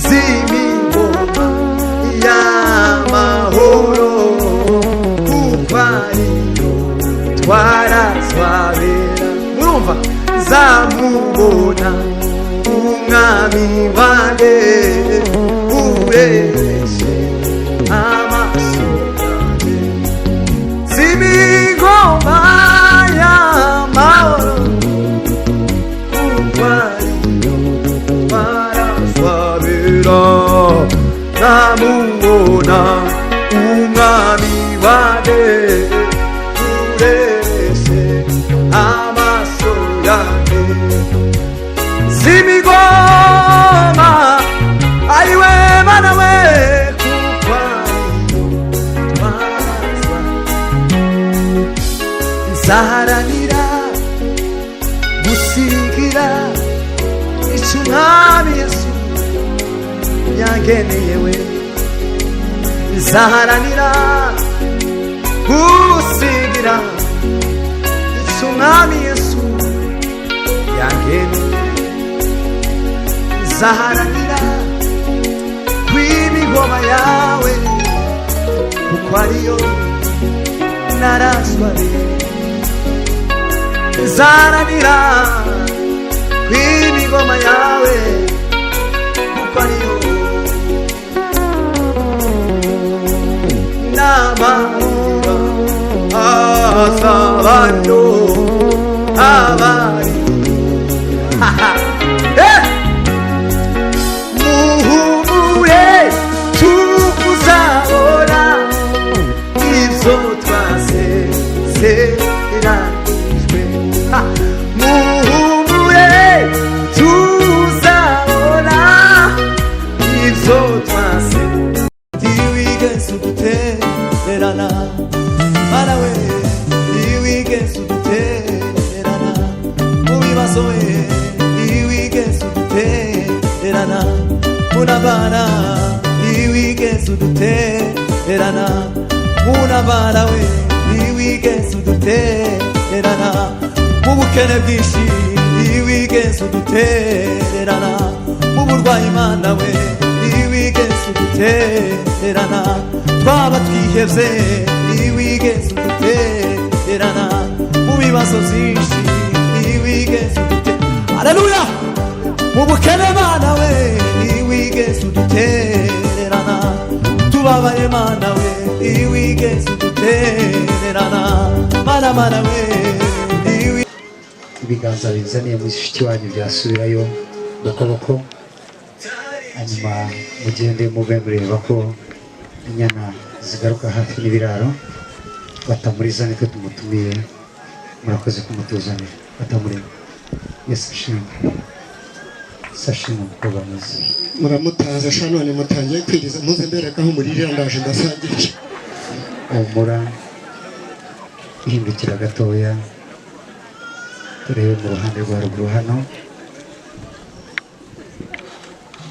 z'imigoma y'amahoro, kuko ariyo twarazwabera. Murumva, nzamubona umwami wanjye, urebeshe amaso yanjye, z'imigoma y'amahoro, kuko ariyo twarazwabera. Nzamubona umwami wanjye, urebeshe amaso yanjye, z'imigoma, ariwe Mana we, kuko ariyo twarazwa. Nzaharanira gusigira icyo umwami Yesu yangeneye we. Nzaharanira gusigira icyo umwami Yesu yangeneye. Nzaharanira kw'imigoma yawe, kuko ariyo narazwa. Nzaharanira kw'imigoma yawe, kuko ariyo n'amarira azabayo abari. Eh! Muhumure, tuzabona ibyo twasezeranijwe. Ha! Muhumure, tuzabona ibyo twase. Ntiwigeze udutererana, Mana we, ntiwigeze udutererana mu bibazo we, ntiwigeze udutererana munabana, ntiwigeze udutererana munabana we, ntiwigeze udutererana mu bukene bwinshi, ntiwigeze udutererana mu burwayi, Mana we, ntiwigeze udutererana twaba twihebye, ntiwigeze udutererana mu bibazo byinshi, ntiwigeze udute. Haleluya! Mu bukene, Mana we, ntiwigeze udutererana tubabaye, Mana we, ntiwigeze udutererana, Mana, Mana we, ntiwi Ibiganza bizaniye mushiki wanyu byasubirayo bokoboko, hanyuma mugende mube mureba ko inyana zigaruka hafi n'ibiraro. Batamuriza nitwe tumutumiye, murakoze kumutuzanira. Batamuriza, Yesu ashimwe, Yesu ashimwe, umukobwa mwiza. Muramutaza sha, none mutangiye kwiriza. Muze mbereka aho muririra, ndaje mbasangire. Humura, ihindukira gatoya turebe mu ruhande rwa ruguru hano.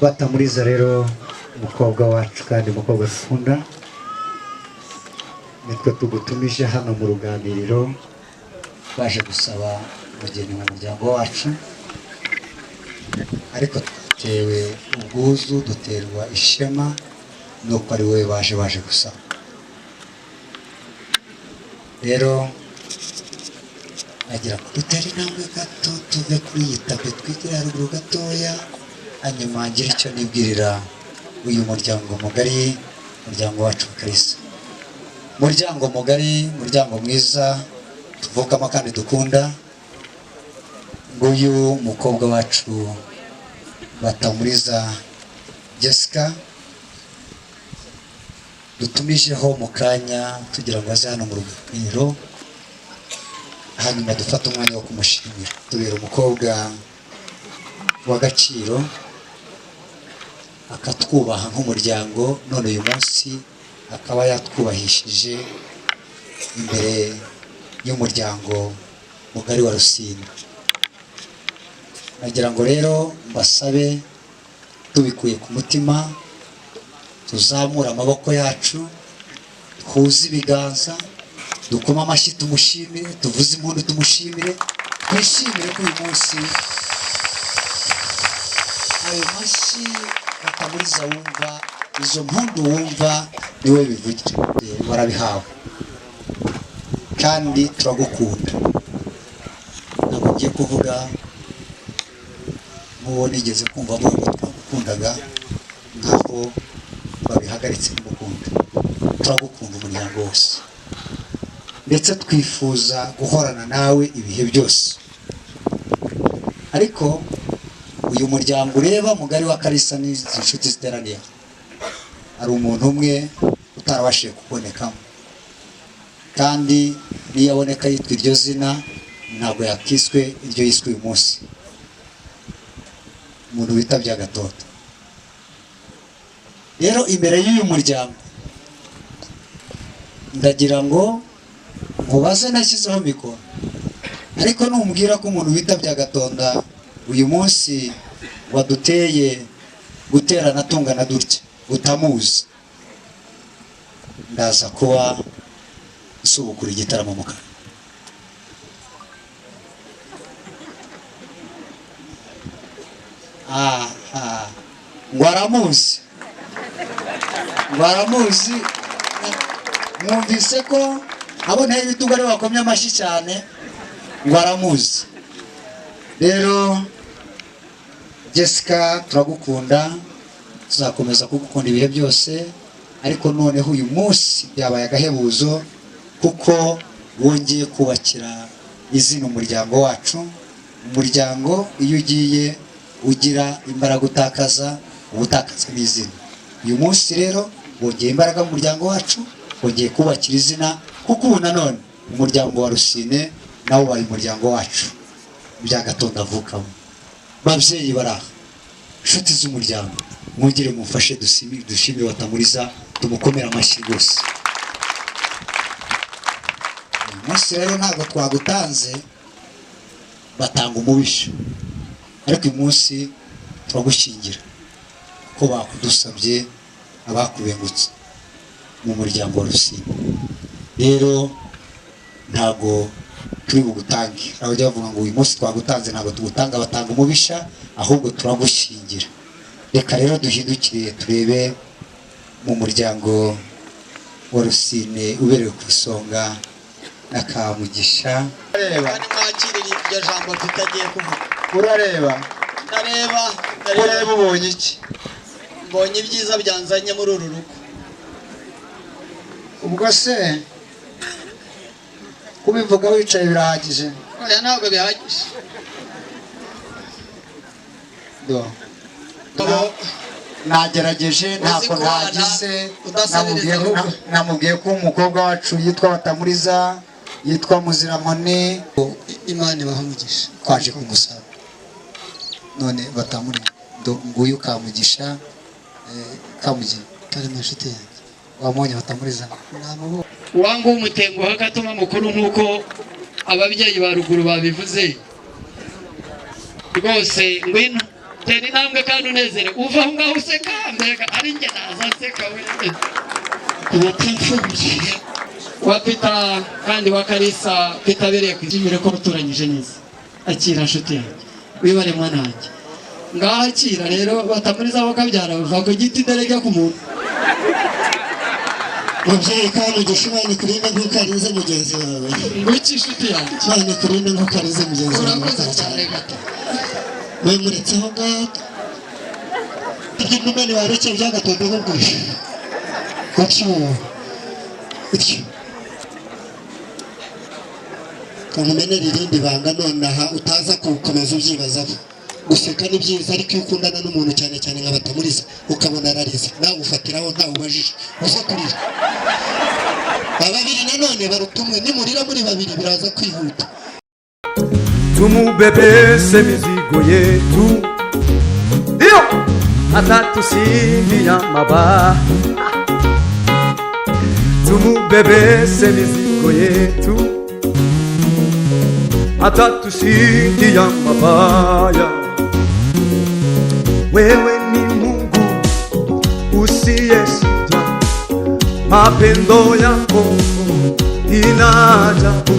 Batamuriza rero, umukobwa wacu kandi umukobwa dukunda, nitwe tugutumije hano mu ruganiriro, baje gusaba umugeni mu muryango wacu, ariko twatewe ubwuzu, duterwa ishema nuko ari wowe baje gusaba. Rero nagira ngo dutere intambwe gato, tuve kuri iyi tapi, twigire haruguru gatoya, hanyuma ngire icyo nibwirira uyu muryango mugari, umuryango wacu wa Kalisa, muryango mugari, muryango mwiza tuvukamo kandi dukunda. Nguyu mukobwa wacu Batamuriza Jessica dutumijeho mu kanya tugira ngo aze hano mu ruganiriro, hanyuma dufate umwanya wo kumushimira. Tubera umukobwa w'agaciro, akatwubaha nk'umuryango, none uyu munsi akaba yatwubahishije imbere y'umuryango mugari wa Rusine. Nagira ngo rero mbasabe tubikuye ku mutima. Tuzamure amaboko yacu, duhuze ibiganza, dukome amashyi tumushimire, tuvuze impundu tumushimire, twishimire ko uyu munsi ayo mashyi Batamuriza wumva, izo mpundu wumva, niwe bivugira. Warabihawe kandi turagukunda. Ntabwo ngiye kuvuga nk'uwo nigeze kumva avuga ngo twagukundaga, nkaho babihagaritse kumukunda. Turagukunda umuryango wose, ndetse twifuza guhorana nawe ibihe byose. Ariko uyu muryango ureba mugari wa Kalisa n'izi nshuti ziteraniye aha, hari umuntu umwe utarabashije kubonekamo, kandi niyo aboneka yitwa iryo zina ntabwo yakiswe iryo yiswe uyu munsi, umuntu bita Byagatoto. Rero imbere y'uyu muryango ndagira ngo nkubaze, nashyizeho mikoro, ariko numbwira ko umuntu bita Byagatonda uyu munsi waduteye guterana tungana dutya utamuzi, ndaza kuba nsubukura igitaramo mu kanwa. Aha, ngo aramuzi, ngo aramuzi. Mwumvise ko abo nteye ibitugu aribo bakomye amashyi cyane, ngo aramuzi. Rero Jessica, turagukunda, tuzakomeza kugukunda ibihe byose, ariko noneho uyu munsi byabaye agahebuzo kuko wongeye kubakira izina umuryango wacu. Umuryango iyo ugiye ugira imbaraga utakaza, uba utakaza n'izina. Uyu munsi rero wongeye imbaraga mu muryango wacu, wongeye kubakira izina, kuko ubu nanone umuryango wa Rusine nawo ubaye umuryango wacu Byagatonda avukamo. Babyeyi bari aha, inshuti z'umuryango, mwongere mumfashe dushime Batamuriza, tumukomere amashyi rwose. Uyu munsi rero ntabwo twagutanze, batanga umubisha, ariko uyu munsi turagushyingira ko bakudusabye abakubengutse mu muryango wa Rusine. Rero ntabwo turi bugutange, abajya bavuga ngo uyu munsi twagutanze, ntabwo tugutanga, batanga umubisha, ahubwo turagushyingira. Reka rero duhindukire turebe mu muryango wa Rusine uberewe ku isonga na Kamugisha. Kandi mwakirire iryo jambo tutagiye kuvuga. Urareba? Ndareba. Ureba ubonye iki? Mbonye ibyiza byanzanye muri uru rugo. Ubwo se kubivuga wicaye birahagije? Oya, ntabwo bihagije. Do. Nagerageje ntabwo ntagize. Namubwiye ko umukobwa wacu yitwa Batamuriza, yitwa Muzirankoni. Imana ibahe umugisha. Twaje kumusaba none Batamuriza nguyu Kamugisha. Kamugisha kari mu nshuti yanjye. Wamubonye Batamuriza? Wangu umutenguha katuma mukuru nkuko ababyeyi ba ruguru babivuze rwose. Ngwino tera intambwe kandi unezere, uva aho ngaho useka, mbega ari njye naza nseka we. Wa Peter kandi wa Kalisa, Peter abereye kwishimire ko muturanyije neza. Akira nshuti yanjye, wibare mwana wanjye. Ngaho akira rero Batamuriza bo kabyara, uva ku giti derege ku muntu. Mubyeyi Kamugisha, Imana ikurinde nk'uko arinze mugenzi wawe. Nguki inshuti yanjye. Imana ikurinde nk'uko arinze mugenzi wawe. Urakoze cyane gato. We muretse aho ngaho. Ibyo warekeye Byagatondo nkubwije. Gutyo. Gutyo. Kamumenera irindi banga nonaha utaza kukomeza ubyibazaho. Guseka ni byiza, ariko iyo ukundana n'umuntu cyane cyane nka Batamuriza ukabona ararize, nawe ufatiraho ntawe ubajije, uze kurira. Babiri nanone barutumwe, nimurira muri babiri biraza kwihuta. Tumubebeshe mizigo yetu, iyo atatusindia mabaya. Tumubebeshe mizigo yetu, atatusindia mabaya. Wewe ni Mungu usiyeshindwa. Mapendo yako inajabu.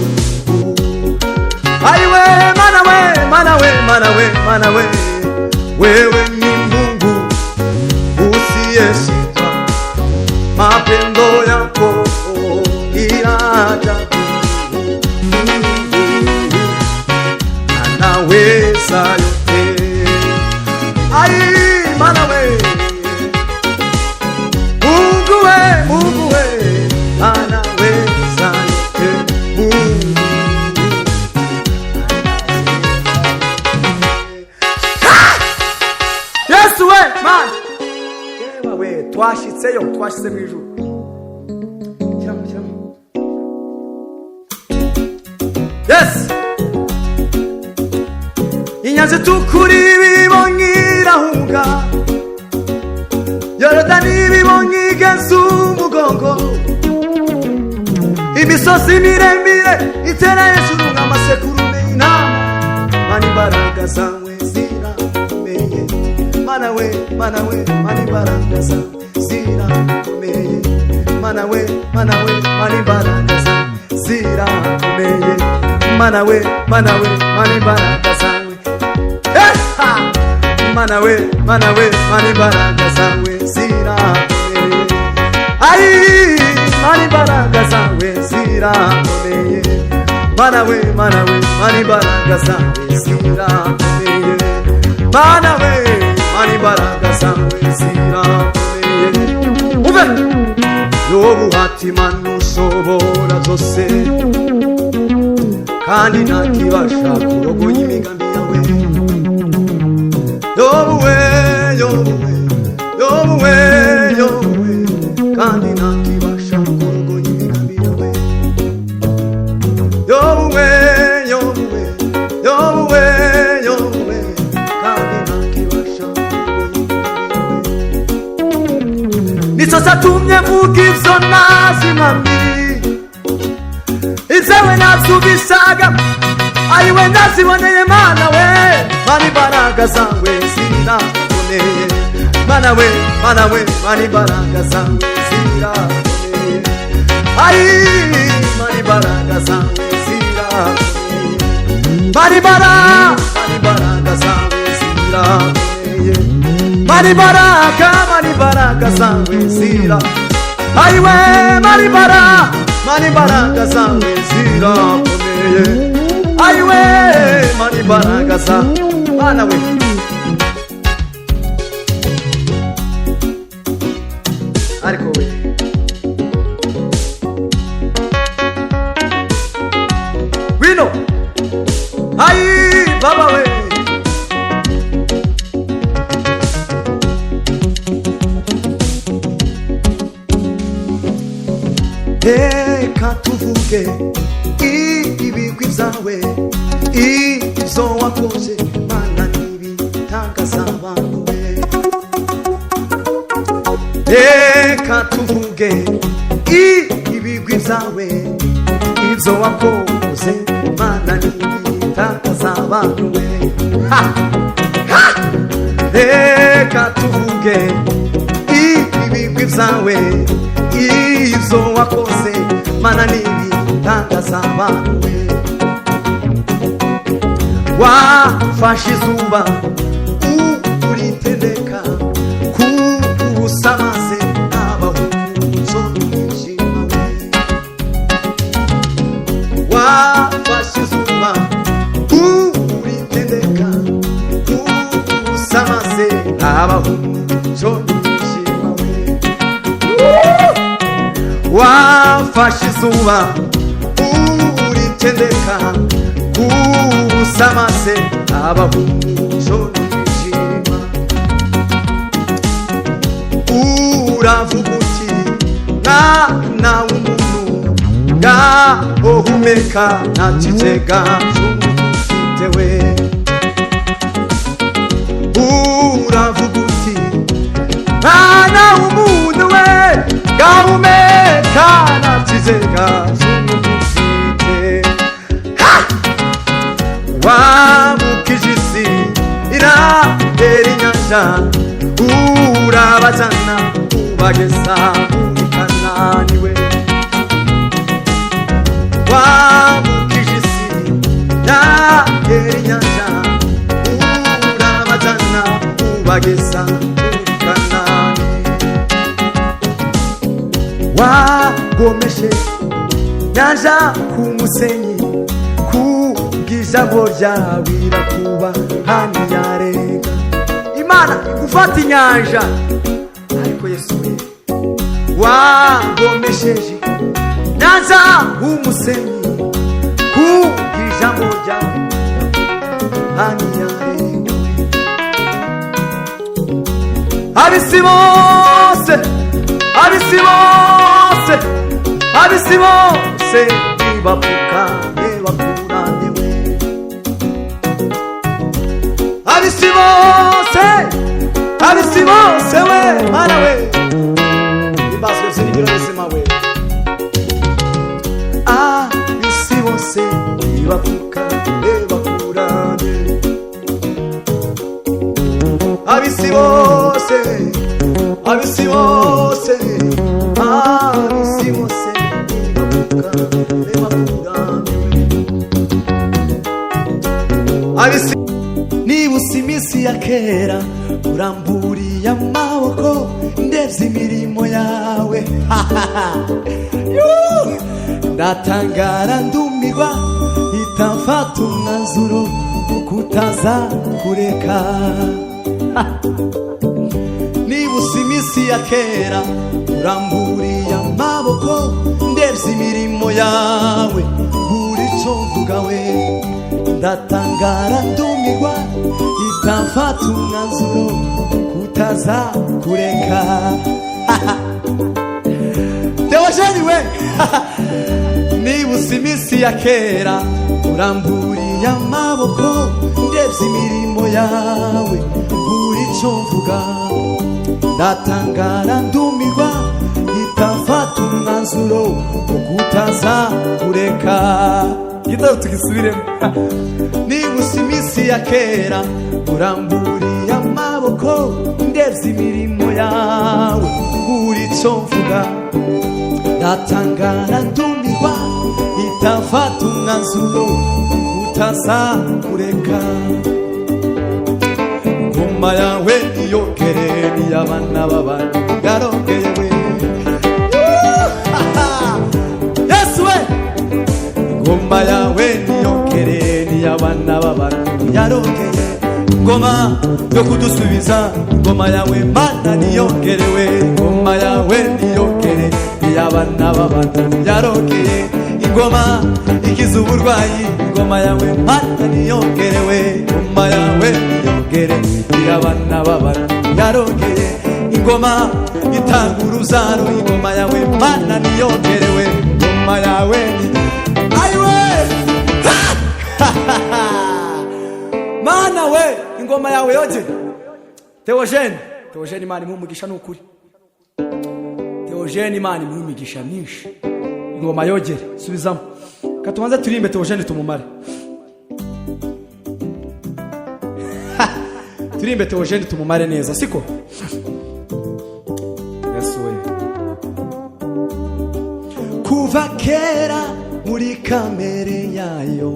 Aiwe mana we, mana we, mana we, mana we, wewe ni Mungu usiyeshindwa. Mapendo yako inajabu. Mungu anaweza yote. Ai mana we, Mungu we, Mungu we, anaweza yote. Mungu. Yesu we man, yewe we, twashitseyo, twashitse mu ijuru. Shyiramo, shyiramo. Yes, inyanja itukura ibibonye irahunga, Yorodani ibibonye igeze umugongo, imisozi miremire itera hejuru nk'amasekurume y'intama. Mana imbaraga zawe zirakomeye, Mana we, Mana we, Mana imbaraga zawe zirakomeye, Mana we, Mana we, Mana imbaraga zawe zirakomeye, Mana we, Mana we, Mana imbaraga zawe. Eha! Mana we, Mana we, Mana imbaraga zawe zirakomeye. Ai, Mana imbaraga zawe zirakomeye. Mana we, Mana we, Mana imbaraga zawe zirakomeye. Mana we, Mana imbaraga zawe zirakomeye. Uve! Yobu ati Mana ushobora byose, kandi ntakibasha kurogoya imigambi yawe. Yobu we, Yobu we, Yobu we, Yobu we, kandi ntakibasha kurogoya imigambi yawe. Yobu we, Yobu we, Yobu we, Yobu we, kandi ntakibasha kurogoya imigambi yawe. Nicyo cyatumye mvuga ibyo nazi mami, ibyawe nabyumvisaga, ayiwe naziboneye. Mana we, Mana imbaraga zawe zirakomeye. Mana we, Mana we, Mana imbaraga zawe zirakomeye. Ayi, Mana imbaraga zawe zirakomeye. Mana imbaraga, Mana imbaraga zawe zirakomeye. Mana imbaraga, Mana imbaraga zawe zira, ayiwe, Mana imbaraga, Mana imbaraga zawe zirakomeye. Ayiwe, Mana imbaraga zawe, Mana we. Ariko we, wino, ayi baba we. Reka tuvuge ibigwi byawe, ibyo wakoze, Mana n'ibitangaza abantu be. Reka tuvuge ibigwi byawe, ibyo wakoze, Mana n'ibitangaza abantu be. Ha! Ha! Reka tuvuge ibigwi byawe, ibyo wakoze, Mana n'ibitangaza abantu be. Wafashe izuba uritendeka ku busa, maze habaho umucyo n'umwijima we. Wafashe izuba uritendeka ku busa, maze habaho umucyo n'umwijima we. Wafashe izuba uritendeka ku busa, maze habaho umucyo n'umwijima. Uravuga uti mwana w'umuntu, ngaho humeka, nta kigega ufite we. Uravuga uti mwana w'umuntu we, gahumeka, nta kigega ufite. Ha! Wambukije isi irahera inyanja, urabajana ubageza muri Kanani. Ibageza muri Kanani. Wagomeshe nyanja ku musenyi, kubw'ijambo ryawe irakuba ntiyarenga. Imana igufata inyanja, ariko Yesu we wagomesheje nyanja umusenyi, kubw'ijambo ryawe ntiyarenga. Abisi bose, abisi bose, abisi bose nibapfukame bakuramye we. Abisi bose, abisi bose we, Mana we, imbazwe zirigiro buzima we. Abisi bose nibapfukame bakuramye. Abisi bose, abisi bose, abisi bose nibapfukame bakuramye. Abisi nibusa iminsi ya kera, uramburiye amaboko, ndebye imirimo yawe. Yuh! Ndatangara ndumirwa, mpita mfata umwanzuro wo kutaza kureka. Nibusa iminsi ya kera, uramburiye amaboko, ndebye imirimo yawe, buri cyo mvuga we. Ndatangara ndumirwa, mpita mfata umwanzuro kutaza kureka. Theogene we, nibusa iminsi ya kera, uramburiye amaboko, ndebye imirimo yawe, buri cyo mvuga. Ndatangara ndumirwa, mpita mfata umwanzuro wo kutaza kureka. Igitabo tugisubiremo. Nibusa iminsi ya kera, uramburiye amaboko, ndebye imirimo yawe, buri cyo mvuga. Ndatangara ndumirwa, mpita mfata umwanzuro kutaza kureka. Ngoma yawe niyogere, niy'abana b'abantu yarogeye we. Yesu we, ngoma yawe niyogere, niy'abana b'abantu yarogeye. Ngoma yo kudusubiza, ngoma yawe Mana niyongerewe. Ngoma yawe niyongere, niy'abana b'abantu yarogeye. Ingoma ikiza uburwayi, ingoma yawe Mana niyongerewe. Ingoma yawe niyongere, niy'abana b'abantu yarogeye. Ingoma itanga uruzaro, ingoma yawe Mana niyongerewe. Ingoma yawe ni ayiwe. Mana we, ingoma yawe yoge. Theogene, Theogene, Imana imuhe umugisha, ni ukuri. Theogene, Imana imuhe imigisha myinshi. Ingoma yogere, subizamo. Katubanze turimbe Theogene tumumare. Turimbe Theogene tumumare neza, siko? Yesu we, kuva kera muri kamere yayo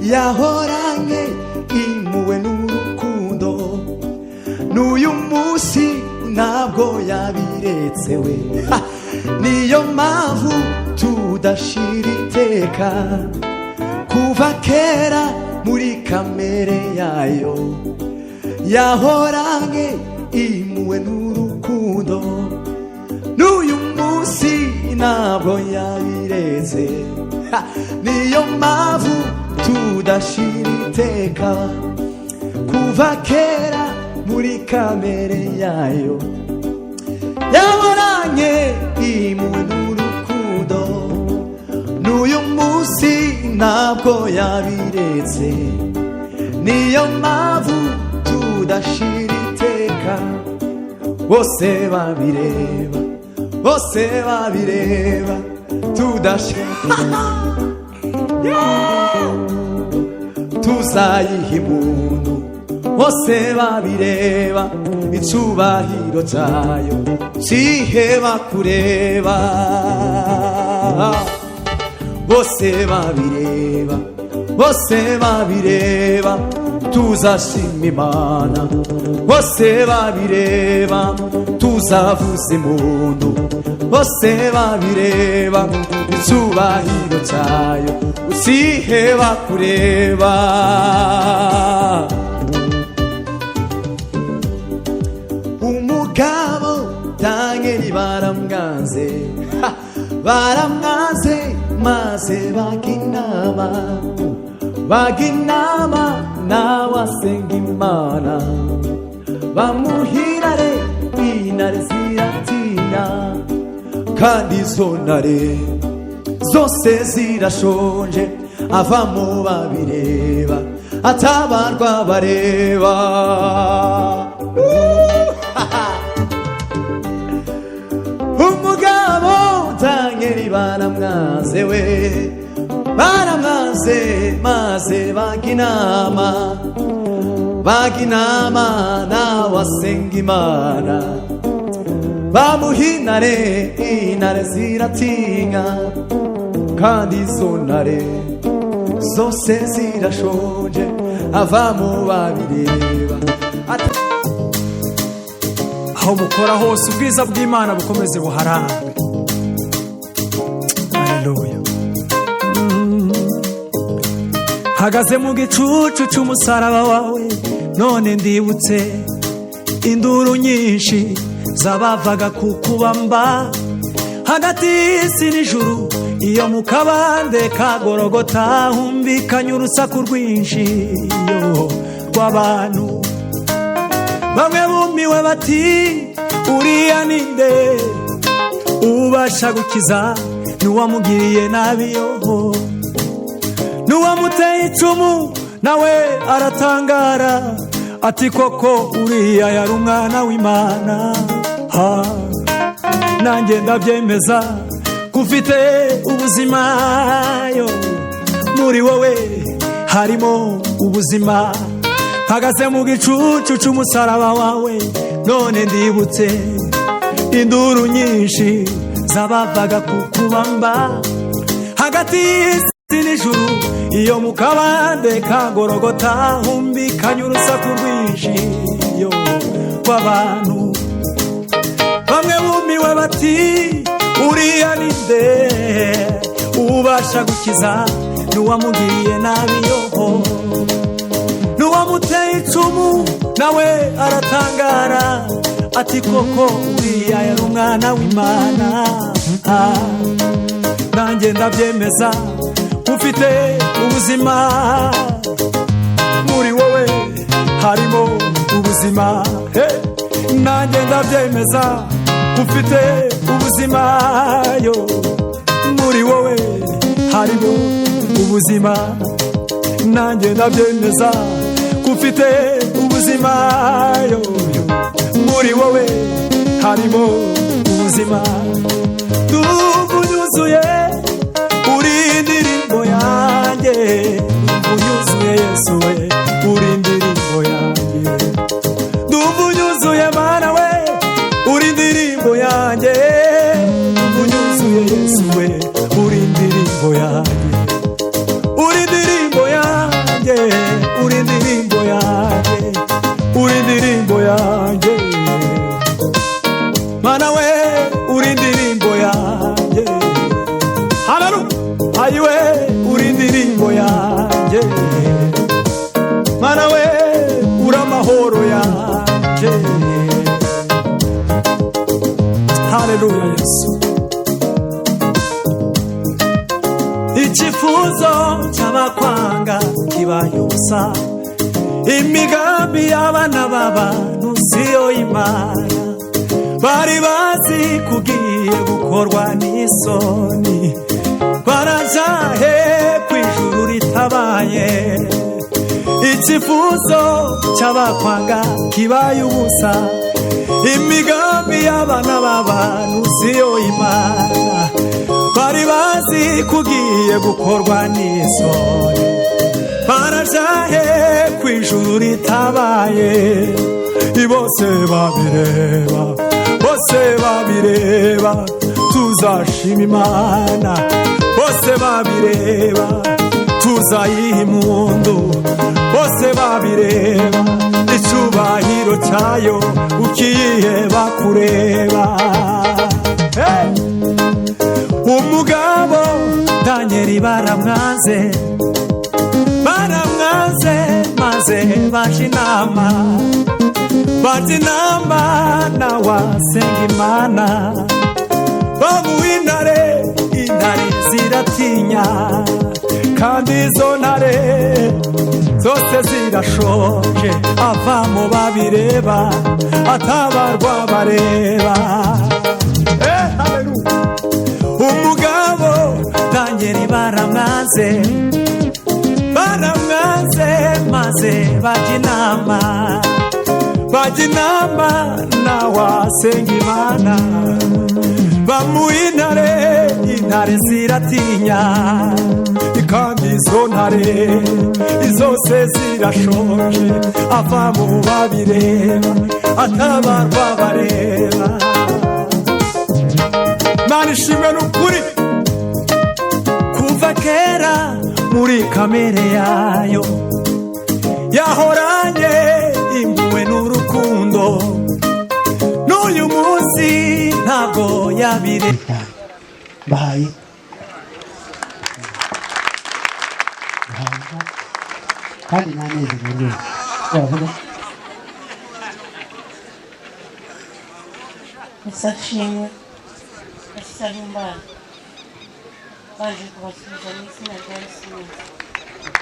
yahoranye impuhwe n'urukundo, n'uyu munsi ntabwo yabiretse we. Niyo mpamvu tudashira iteka. Kuva kera muri kamere yayo yahoranye impuhwe n'urukundo, n'uyu munsi ntabwo yabiretse. Niyo mpamvu tudashira iteka. Kuva kera muri kamere yayo yahoranye impuhwe n'urukundo, n'uyu munsi ntabwo yabiretse. Niyo mpamvu tudashira iteka. Bose babireba, bose babireba, tudashira tuzayiha impundu. Bose babireba, icubahiro cyayo ciheba kureba. Bose babireba, bose babireba, Tuzashima Imana bose babireba, tuzavuza impundu bose babireba, icyubahiro cyayo usiheba kureba. Umugabo Danieli baramwanze, ha, baramwanze maze bajya inama, bajya inama nawe asenga Imana, bamuhirare intare ziratinya, kandi izo ntare zose zirashonje, avamo babireba, atabarwa bareba. Umugabo Danieli baramwanze we, baramwanze maze bajya inama, bajya inama nawe asenga Imana, bamuhinare intare ziratinya, kandi izo ntare zose zirashonje, avamo babireba. Aho mukora hose ubwiza bw'Imana bukomeze buharambe. Haleluya. Hagaze mu gicucu cy'umusaraba wawe, none ndibutse induru nyinshi zabavaga ku kubamba hagati y'isi n'ijuru. Iyo mu kabande ka Gorogota humvikanye urusaku rwinshi yo rw'abantu. Bamwe bumiwe bati uriya ninde ubasha gukiza, n'uwamugiriye nabi yoho, n'uwamuteye icumu nawe aratangara ati koko uriya yari umwana w'Imana. Ha, nanjye ndabyemeza ko ufite ubuzima, yo muri wowe harimo ubuzima. Hagaze mu gicucu cy'umusaraba wawe, none ndibutse induru nyinshi zabavaga ku kubamba hagati y'isi n'ijuru. Iyo mu kabande ka Gorogota humvikanye urusaku rwinshi yo rw'abantu. Bamwe bumiwe bati uriya ninde ubasha gukiza, n'uwamugiriye nabi yoho, n'uwamuteye icumu nawe aratangara ati koko uriya yari umwana w'Imana. Nanjye ndabyemeza ufite ubuzima, muri wowe harimo ubuzima. Hey! Nanjye ndabyemeza ufite ubuzima, yo muri wowe harimo ubuzima. Nanjye ndabyemeza ufite ubuzima, yo muri wowe harimo ubuzima. Tuvunyuzuye uri indirimbo yanjye, unyuzuye Yesu we uri indirimbo yanjye. Tuvunyuzuye Mana we uri indirimbo yanjye, unyuzuye Yesu we uri indirimbo yanjye, uri indirimbo yanjye, uri indirimbo yanjye, uri indirimbo yanjye. Mana we uri indirimbo yanjye, haleluya, ayiwe uri indirimbo yanjye. Mana we uri amahoro yanjye, haleluya Yesu. Icyifuzo cy'abakwanga kibaye ubusa, imigambi y'abana b'abantu siyo Imana. Bari bazi kugiye gukorwa n'isoni, barajahe ku ijuru ritabaye. Icyifuzo cy'abakwanga kibaye ubusa, imigambi y'abana b'abantu siyo Imana. Bari bazi kugiye gukorwa n'isoni, barajahe ku ijuru ritabaye. Bose babireba, bose babireba, tuzashima Imana. Bose babireba, Uzayiha impundu bose babireba, icyubahiro cyayo ukiyiheba kureba. Hey! Umugabo Daniel baramwanze, baramwanze, maze baje inama, baje inama nawe asenga Imana, bamuha intare, intare ziratinya, kandi izo ntare zose zirashonje. Avamo babireba, atabarwa bareba. Eh, haleluya. Umugabo Daniel baramwanze, baramwanze, maze bajya inama, bajya inama nawe asenga Imana, bamuha intare, intare ziratinya, kandi izo ntare zose zirashonje. Ava mu babireba, atabarwa bareba. Mana ishimwe n'ukuri. Kuva kera muri kamere yayo yahoranye impuhwe n'urukundo, n'uyu munsi ntabwo yabire. Bahaye kandi nanezerewe rwose wavuga. Yesu ashimwe. Asaba Imana, baje kubasuhuza mu izina rya Yesu neza.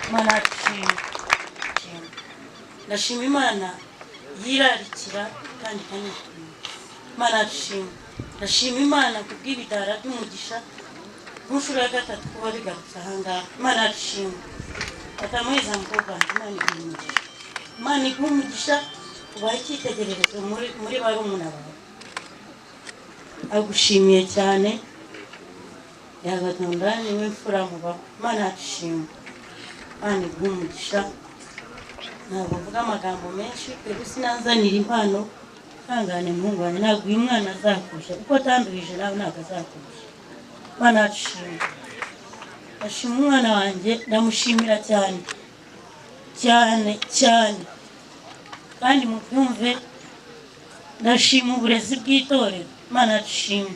Imana yacu ishimwe. Ndashima Imana yirarikira kandi ikanitumira. Imana yacu ishimwe. Ndashima Imana kubw'ibidara by'umugisha ku nshuro ya gatatu kuba bigarutse ahangaha. Imana yacu ishimwe. Batamuheza mukobwa wanjye, Imana iguhe umugisha, Imana iguhe umugisha, ubahe icyitegererezo muri barumuna bawe. Agushimiye cyane yagatunda niwe mfura mubaho. Imana yacu ishimwe. Imana iguhe umugisha. Ntabwo mvuga amagambo menshi, twebwe sinanzanira impano. Ihangane muhungu wanjye, ntabwo uyu mwana azakurusha kuko atanduhije, nawe ntabwo azakurusha. Imana yacu ishimwe. Ndashima umwana wanjye, ndamushimira cyane cyane cyane, kandi mubyumve, ndashima uburezi bw'itorero. Imana yacu ishimwe.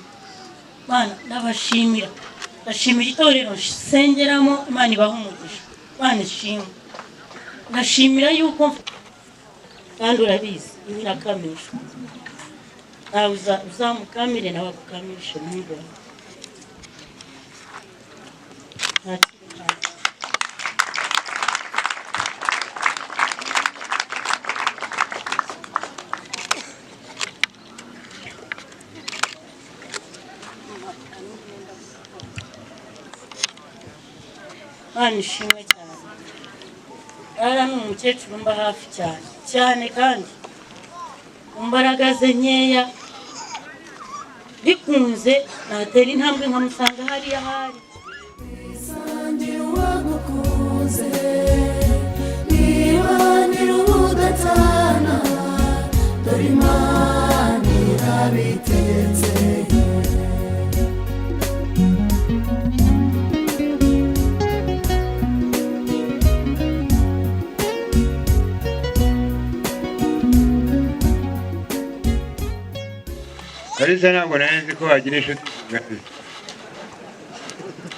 Imana ndabashimira, ndashimira itorero nsengeramo. Imana ibahe umugisha. Imana ishimwe. Ndashimira yuko kandi urabizi nyirakamisha, nawe uzamukamire, nawe agukamishe muhungu wawe. Nta kindi mpamvu. Imana ishimwe cyane. Rara ni umukecuru mba hafi cyane cyane, kandi mu mbaraga ze nkeya bikunze natera intambwe nkamusanga hariya ahari. Sangira uwagukunze, nibanira ubudatana, dore Imana irabitegetse. Kalisa, ntabwo nari nzi ko wagira inshuti zingana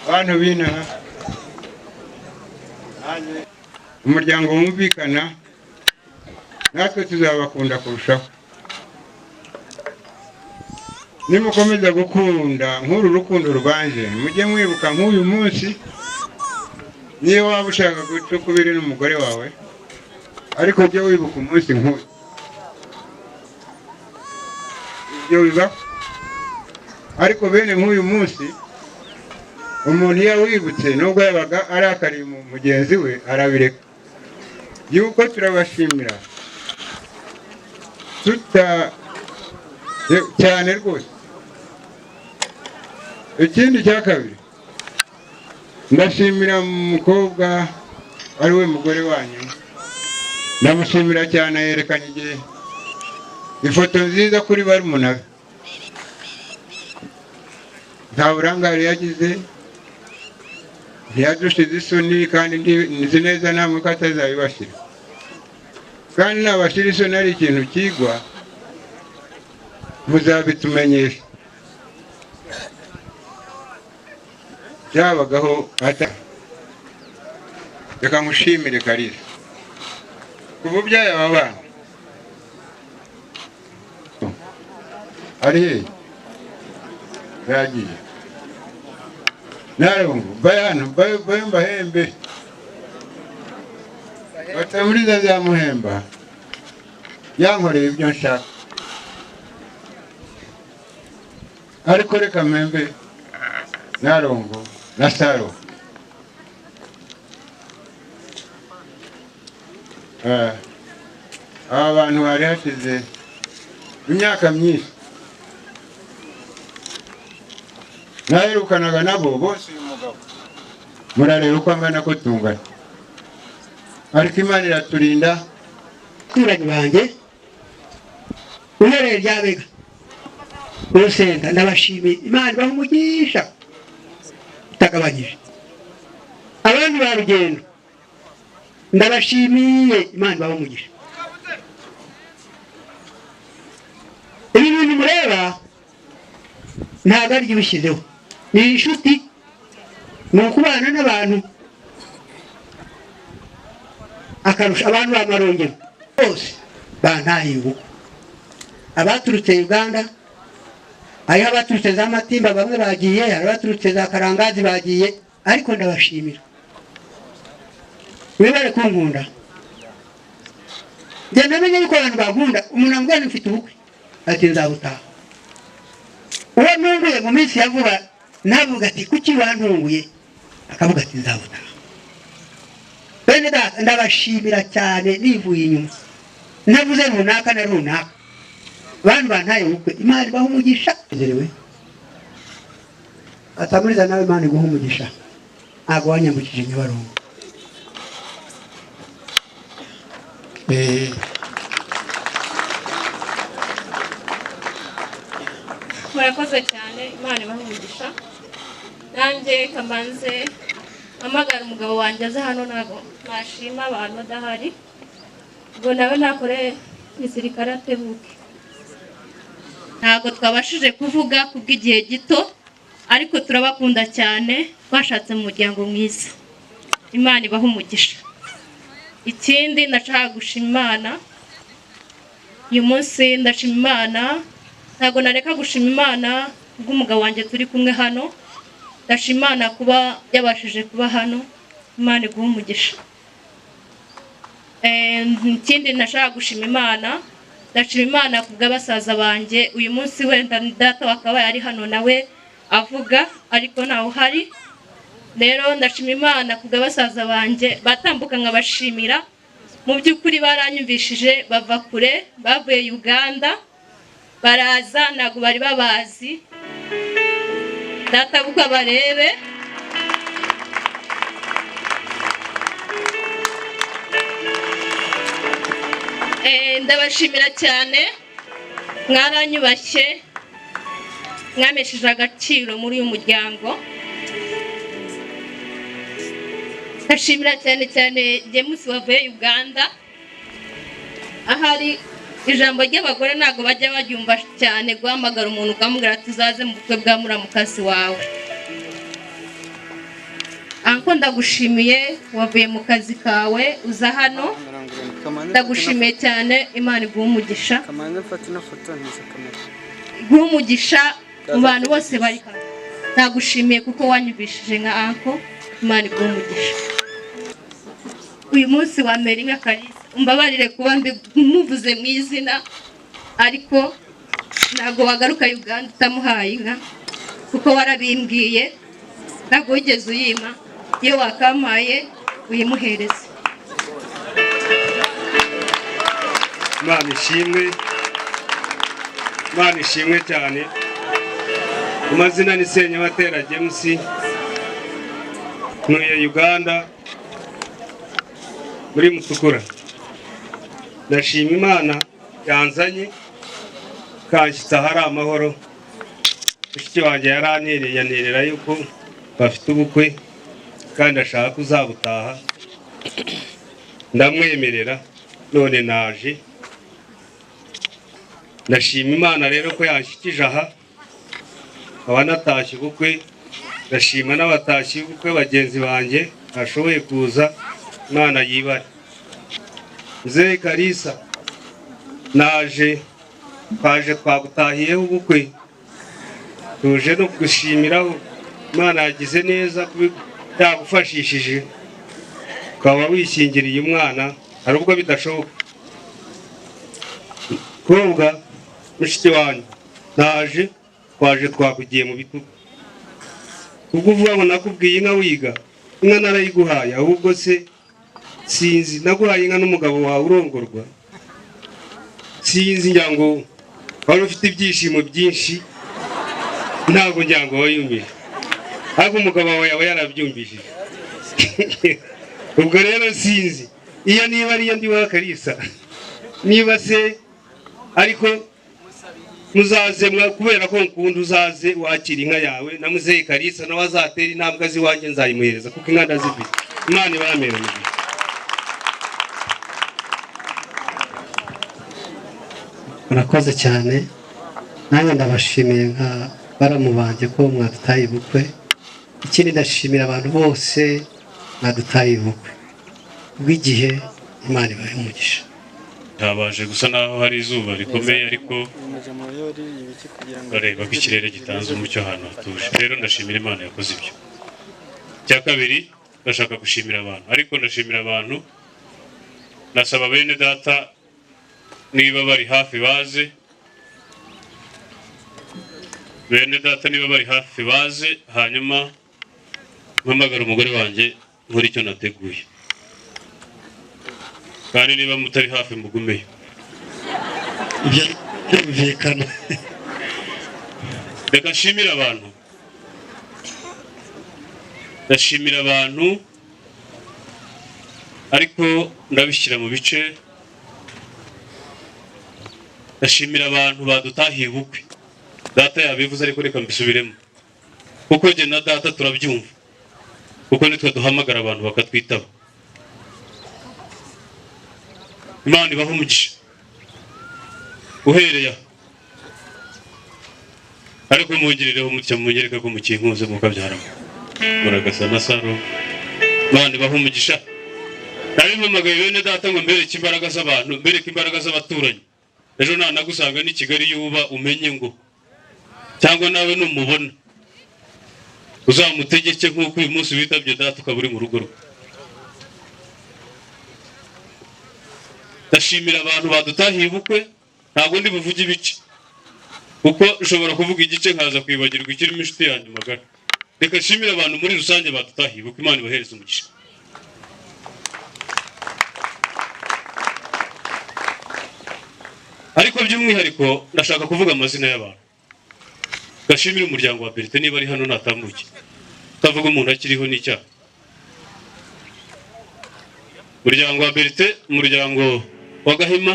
abantu b'inaha. Umuryango wumvikana, natwe tuzabakunda kurushaho nimukomeza gukunda nk'uru rukundo rwanje. Mujye mwibuka nk'uyu munsi, niyo waba ushaka guca ukubiri n'umugore wawe, ariko ujye wibuka umunsi nk'uyu. Ibyo bibaho, ariko bene nk'uyu munsi umuntu iyo awibutse, nubwo yabaga arakariye mugenzi we, arabireka. Yuko turabashimira tuta cyane rwose. Ikindi cya kabiri, ndashimira umukobwa ari we mugore wanyu, ndamushimira cyane. Yerekanye igihe ifoto nziza kuri barumuna be, nta burangare yagize. Ntiyadushize isoni, kandi nzi neza namwe ko atazabibashyira, kandi nabashyira isoni ari ikintu kigwa muzabitumenyesha. Byabagaho ata. Reka nkushimire Kalisa kuva ubyaye aba bana. Ari hehe? Yagiye narungu bayano bayo bayo mbahembe Batamuriza nzamuhemba, yankoreye ibyo nshaka, ariko reka mpembe Narongo na Saro. Aba bantu bari hashize imyaka myinshi naherukanaga nabo bose. Uyu mugabo murareba uko angana ko tungana, ariko Imana iraturinda. Abaturanyi banjye, uhereye Ryabega, Urusenda, ndabashimiye. Imana ibaha umugisha utagabanyije. Abantu ba Rugendo, ndabashimiye. Imana ibaha umugisha. Ibi bintu mureba ntabwo ari byo ubishyizeho, ni inshuti, ni ukubana n'abantu akarusha. Abantu ba Marongero bose bantaye ubukwe, abaturutse Uganda, hariho abaturutse za Matimba bamwe bagiye, hari abaturutse za Karangazi bagiye, ariko ndabashimira. Wibare kunkunda. Njye namenye yuko abantu bankunda. Umuntu ambwira ngo mfite ubukwe, ati nzabutaha. Uwo ntunguye mu minsi ya vuba navuga ati kuki wantunguye, akavuga ati nzabutaha. Bene data, ndabashimira cyane nivuye inyuma, navuze runaka na runaka. Bantu bantaye ubukwe, Imana ibaha umugisha. Nezerewe. Atamuriza, nawe Imana iguha umugisha, ntabwo wanyambukije Nyabarongo. Murakoze cyane, Imana ibahe umugisha. Nanjye kamanze mpamagara umugabo wanjye aze hano, ntabwo nashima abantu badahari, ngo nawe ntakore gisirikare atebuke. Ntabwo twabashije kuvuga kubw'igihe gito, ariko turabakunda cyane. Twashatse mu muryango mwiza, Imana ibahe umugisha. Ikindi ndashaka gushima Imana uyu munsi, ndashima Imana, ntabwo nareka gushima Imana kubw'umugabo wanjye turi kumwe hano. Ndashima Imana kuba yabashije kuba hano, Imana iguhe umugisha. Ikindi ndashaka gushima Imana, ndashima Imana kubw'abasaza banjye. Uyu munsi wenda data wakabaye ari hano nawe avuga, ariko ntawe uhari. Rero ndashima Imana kubw'abasaza banjye batambuka nkabashimira. Mu by'ukuri baranyumvishije bava kure, bavuye Uganda baraza, ntabwo bari babazi. Data bukwe barebe. Ndabashimira cyane, mwaranyubashye, mwamesheje agaciro muri uyu muryango. Ndashimira cyane cyane James wavuye Uganda. Ahari ijambo ry'abagore ntabwo bajya baryumva cyane, guhamagara umuntu ukamubwira ati uzaze mu bukwe bwa muramukazi wawe. Anko ndagushimiye, wavuye mu kazi kawe uza hano, ndagushimiye cyane. Imana iguhe umugisha, iguhe umugisha mu bantu bose bari hano. Ndagushimiye kuko wanyumvishije nka anko, Imana iguhe umugisha. Uyu munsi wa mbere inka Kalisa, umbabarire kuba muvuze mu izina, ariko ntabwo wagaruka Uganda utamuhaye inka, kuko warabimbwiye, ntabwo wigeze uyima. Iyo wakampaye uyimuhereze. Imana ishimwe, Imana ishimwe cyane. Ku mazina ni Senyabatera James, ntuye Uganda muri Mutukura. Ndashima Imana yanzanye kanshyitsa ahari amahoro. Mushiki wanjye yarantereye, yanterera yuko bafite ubukwe, Kandi ashaka uzabutaha, ndamwemerera. None naje, ndashima Imana rero ko yanshyikije aha, nkaba natashye ubukwe. Ndashima n'abatashyi b'ubukwe bagenzi banjye bashoboye kuza. Imana yibare. Muzehe Kalisa, naje, twaje, twagutahiyeho ubukwe, tuje no kugushimiraho. Imana yagize neza kuba yagufashishije ukaba wishyingiriye umwana. Hari ubwo bidashoboka. Kobwa mushiki wanjye, naje, twaje, twakugiye mu bitugu. Ubwo uvuga ngo nakubwiye inka wiga, inka narayiguhaye. Ahubwo se sinzi, naguhaye inka n'umugabo wawe urongorwa, sinzi, ngira ngo wari ufite ibyishimo byinshi, ntabwo ngira ngo wayumvise, ariko umugabo wawe yaba yarabyumvishije. Ubwo rero sinzi iyo niba ariyo ndi wa Kalisa, niba se, ariko muzaze kubera ko nkunda, uzaze wakira inka yawe. Na muzehe Kalisa nawe azatera intambwe z'iwanjye, nzayimuhereza kuko inka ndazifite. Imana ibamere umugisha. Murakoze cyane, nanjye ndabashimiye nka baramu banjye ko mwadutaye ubukwe. Ikindi, ndashimira abantu bose mwadutaye ubukwe bw'igihe. Imana ibahe umugisha. Ntabaje gusa naho hari izuba rikomeye, ariko bareba ko ikirere gitanze umucyo ahantu hatuje. Rero ndashimira Imana yakoze ibyo. Icya kabiri, ndashaka gushimira abantu, ariko ndashimira abantu, ndasaba bene data niba bari hafi baze, bene data niba bari hafi baze, hanyuma mpamagara umugore wanjye nkore icyo nateguye. Kandi niba mutari hafi mugumeyo. Ibyo birumvikana. Reka nshimire abantu, ndashimira abantu, ariko ndabishyira mu bice. Ndashimira abantu badutahiye ubukwe. Data yabivuze, ariko reka mbisubiremo, kuko njye na data turabyumva, kuko nitwe duhamagara abantu bakatwitaba. Imana ibahe umugisha uhereye aho, ariko mungirireho mutya, munyereke ko mukinkunze mukabyaramo muragasa na Saro. Imana ibahe umugisha. Nari mpamagaye bene data ngo mbereke imbaraga z'abantu, mbereke imbaraga z'abaturanyi. Ejo nanagusanga n'i Kigali yuba, umenye ngo cyangwa nawe numubona uzamutegeke nk'uko uyu munsi witabye data ukaba uri mu rugo rwe. Ndashimira abantu badutahiye ubukwe. Ntabwo ndi buvuge ibice, kuko ushobora kuvuga igice nkaza kwibagirwa ikirimo inshuti yanjye magara. Reka nshimire abantu muri rusange badutahiye ubukwe. Imana ibahereze umugisha. Ariko by'umwihariko ndashaka kuvuga amazina y'abantu. Gashimire umuryango wa Bertin, niba ari hano natambuke. Utavuga umuntu akiriho n'icyaha. Umuryango wa Bertin, umuryango wa Gahima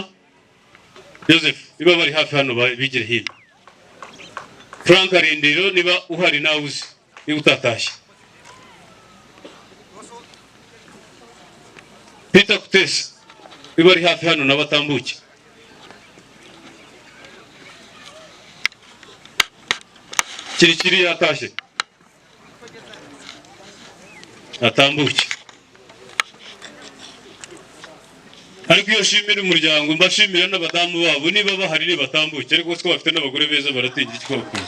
Joseph, niba bari hafi hano bigire hino. Frank Rindiro, niba uhari nawe uzi, niba utatashye. Peter Kutesa, niba ari hafi hano nawe atambuke. Kirikiri yatashye, atambuke. Ariko iyo nshimira umuryango, mbashimira n'abadamu babo niba bahari nibatambuke, ariko ko bafite n'abagore beza baratinya icyo bakwiye.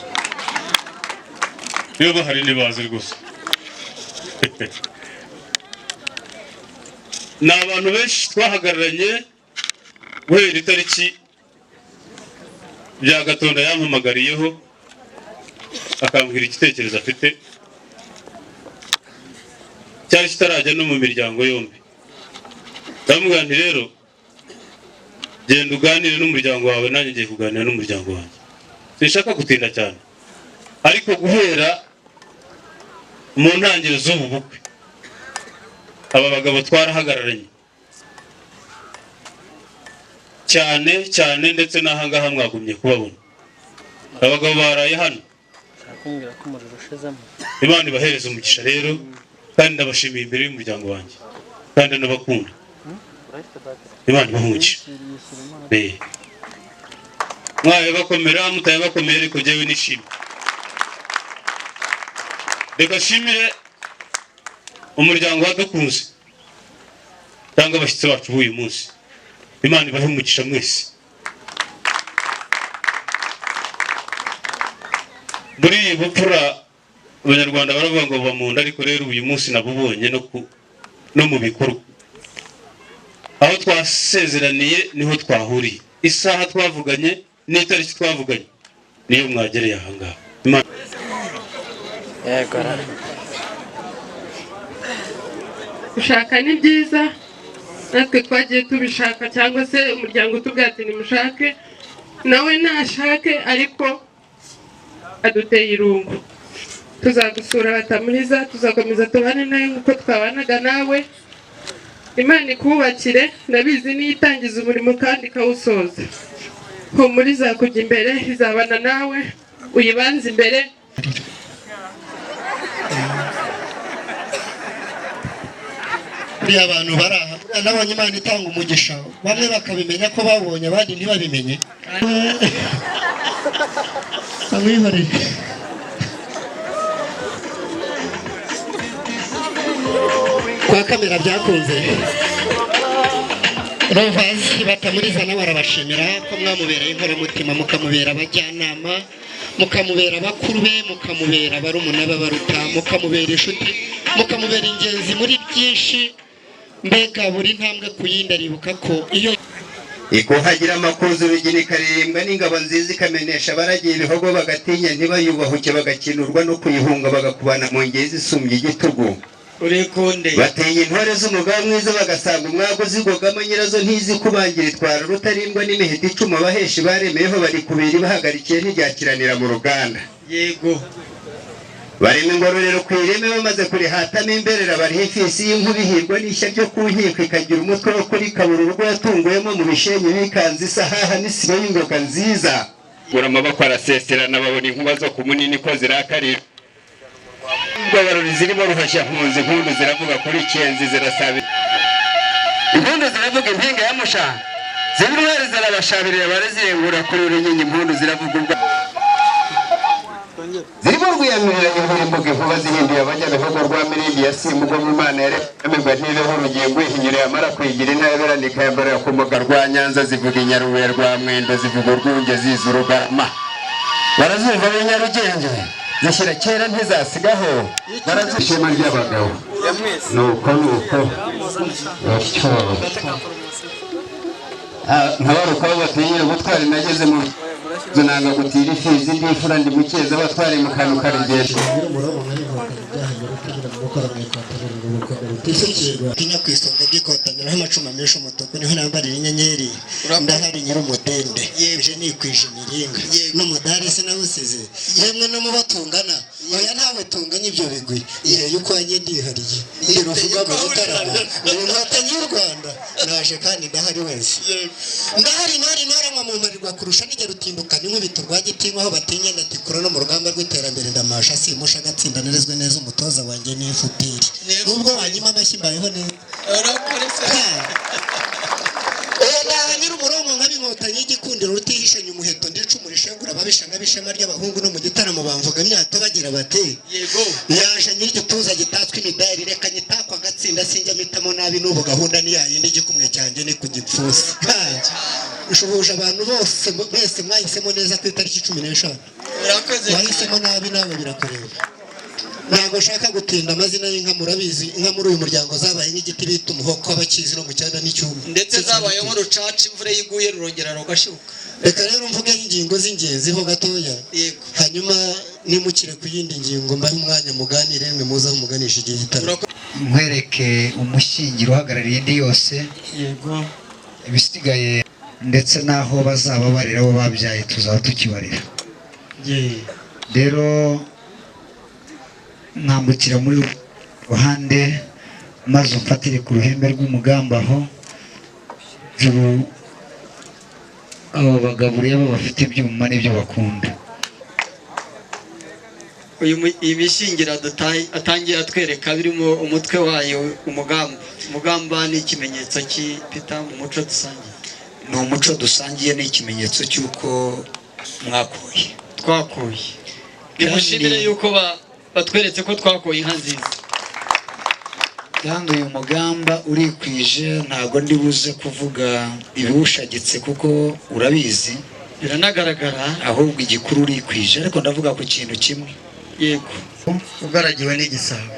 Niba bahari nibaze rwose. Ni abantu benshi twahagararanye guhera itariki bya Gatonda yampamagariyeho, akambwira igitekerezo afite cyari kitarajya no mu miryango yombi. Ndamubwira nti rero genda uganire n'umuryango wawe, nanjye ngiye kuganira n'umuryango wanjye. Sinshaka gutinda cyane, ariko guhera mu ntangiriro z'ubu bukwe aba bagabo twarahagararanye cyane cyane, ndetse n'aha ngaha mwagumye kubabona. Abagabo baraye hano, Imana ibahereze umugisha rero. Kandi ndabashimiye imbere y'umuryango wanjye, kandi ndabakunda. Imana ibahe umugisha. Mwaye bakomera, mutaye bakomeye, ariko jyewe nishimye. Reka nshimire umuryango wadukunze cyangwa abashyitsi bacu b'uyu munsi. Imana ibahe umugisha mwese. Muri iyi bupfura Abanyarwanda baravuga ngo buba mu nda, ariko rero uyu munsi nabubonye no mu bikorwa. Aho twasezeraniye niho twahuriye, isaha twavuganye n'itariki twavuganye niyo mwagereye aha ngaha. Gushaka ni byiza, natwe twagiye tubishaka, cyangwa se umuryango utubwira ati nimushake, nawe nashake, ariko aduteye irungu. Tuzagusura Batamuriza, tuzakomeza tubane nawe nk'uko twabanaga nawe. Imana ikubakire, ndabizi niyo itangiza umurimo kandi ikawusoza. Humura izakujya imbere, izabana nawe, uyibanze imbere. Buriya abantu bari aha, nabonye Imana itanga umugisha, bamwe bakabimenya ko babonye, abandi ntibabimenye. Bamwihorere. Kwa kamera byakunze. Rovazi Batamuriza nawe arabashimira ko mwamubereye inkoramutima, mukamubera abajyanama, mukamubera abakuru be, mukamubera barumuna b'abaruta, mukamubera inshuti, mukamubera ingenzi muri byinshi. Mbega buri ntambwe ku yindi aribuka ko iyo ikuhagira amakuzo bigina ikaririmbwa n'ingabo nziza, ikamenesha abaragiye ibihogo bagatinya ntibayubahuke, bagakinurwa no kuyihunga, bagakubana mu ngezi isumbye igitugu. Batinya intore z'umugaba mwiza, bagasanga umwaga uzigogamo nyirazo ntizikubangira, itwara rutarindwa n'imiheto icuma abaheshi baremeyeho barikubira ibahagarikiye ntiryakiranira mu ruganda. Yego. Barema ingororero ku ireme, bamaze kurihatamo imberera, bariha ifisi y'inkuba ihirwa n'ishya ryo ku nkiko, ikagira umutwe wo kuri kabura urugo yatunguyemo mu bishenyi bikanze isahaha n'isibo y'ingoga nziza. Gura amaboko araseserana, babona inkuba zo ku munini ko zirakarira. Barori zirimo ruhashya mpunzi, impundu ziravuga kuri Kenzi zirasaba. Impundu ziravuga impinga ya Musha, zibirwari zirabashabirira barazirengura kuri Runyinya, impundu ziravuga ubwa zirimo rwiyamirira imvura imbuga inkuba zihinduye abanyabihugu rwa Mirindi ya Simbugo mu Mana yaremirwa ntibeho urugingo ihinyura yamara kuyigira intabera ikayambarira ku muga rwa Nyanza, zivuga Inyarubuye rwa Mwendo, zivuga urwunge ziza urugarama. Barazumva b'inyarugenge zishyira kera ntizasigaho, barazishema ry'abagabo. Nuko nuko batyo nkabaruka batinyira ubutwari, nageze mu nanga gutira ifizi ndifura ndi mukeza abatwari mu kantu karigenda. Tinya ku isonga ry'ikotaniro amacuma menshi umutuku niho nambarira inyenyeri, ndahari nyir'umudende yeje nikwije imiringa n'umudari sinawusize, yemwe no mu batungana oya ntawe tunganya ibyo bigwi yewe ukwanjye ndihariye ndi ruvuga mu gitaramo ndi inkotanyi y'u Rwanda naje kandi ndahari wese ndahari ntari ntaranywa mu mparirwa kurusha nijya rutindukana inkubito rwa gitinywa aho batinya ndatikura no mu rugamba rw'iterambere ndamasha simusha agatsinda nerezwe neza umutoza wanjye ni FPR nubwo wanyima amashyi mbayeho neza. Oya nyir'umurongo nk'ab'inkotanyi y'igikundiro rutihishanya umuheto ndicumura ishengura ababisha nk'ab'ishema ry'abahungu no mu gitaramo bamvuga imyato bagira bati yego yaje nyir'igituza gitatswe imidari reka nyitakwa agatsinda sinjya mpitamo nabi n'ubu gahunda ni yayindi igikumwe cyanjye ni ku gipfusi. Nshuhuje abantu bose mwese mwahisemo neza ku itariki 15. Wahisemo nabi nawe birakureba. Ntabwo nshaka gutinda amazina y'inka murabizi, inka muri uyu muryango zabaye nk'igiti bita umuhoko w'abakizi no mu cyanda n'icyuma, ndetse zabaye nk'urucaca imvura yiguye rurongera rugashibuka. Reka rero mvuge ingingo z'ingenzi ho gatoya, hanyuma nimukire ku yindi ngingo mbahe umwanya muganire mwe muze aho muganisha igihe gitaramo. Nkwereke umushyingiro uhagarariye indi yose, yego ibisigaye ndetse n'aho bazaba barira abo babyaye tuzaba tukibarira. Rero nkambukira muri ruhande maze umfatire ku ruhembe rw'umugamba aho juru abo bagabo ureba bafite ibyuma n'ibyo bakunda. Uyu iyi mishingira atangiye atwereka birimo umutwe wayo umugamba. Umugamba ni ikimenyetso cy'ipita mu muco dusangiye. Ni umuco dusangiye, ni ikimenyetso cy'uko mwakuye. Twakuye. Nimushimire yuko batweretse ko twakuye inka nziza. Kandi uyu mugamba urikwije, ntago ndi buze kuvuga ibiwushagitse kuko urabizi. Biranagaragara. Ahubwo igikuru urikwije, ariko ndavuga ku kintu kimwe. Yego. Ugaragiwe n'igisabo.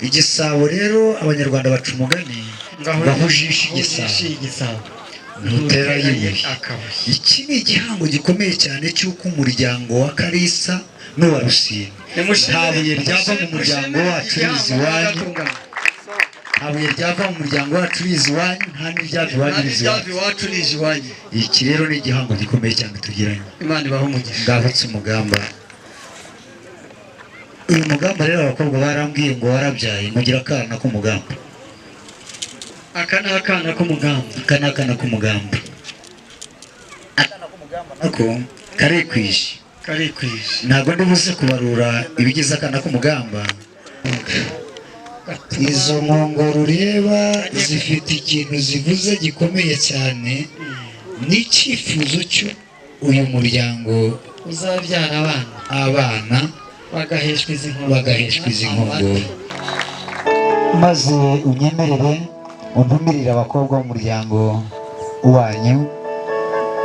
Igisabo rero abanyarwanda baca umugani ngo ujishe igisabo ntutera ibuye. Iki ni igihango gikomeye cyane cy'uko umuryango wa Kalisa n'uwa Rusine nta buye ryava mu muryango wacu riza iwanyu, nta buye ryava mu muryango wacu riza iwanyu, nta n'iryava iwanyu riza iwanyu. Iki rero ni igihango gikomeye cyane tugiranye. Imana ibahe umugisha. Ngahutse umugamba. Uyu mugamba rero abakobwa barambwiye ngo warabyaye mugira akana k'umugamba. Aka ni akana k'umugamba. Aka ni akana k'umugamba. Akana k'umugamba nako karekwije. Karekwije. Ntabwo ndi buze kubarura ibigize akana k'umugamba. Izo nkongoro ureba zifite ikintu zivuze gikomeye cyane, ni icyifuzo cy'uyu muryango uzabyara abana bagaheshwa izi nkongoro. Bagaheshwa izi nkongoro. Maze unyemerere untumirire abakobwa b'umuryango wanyu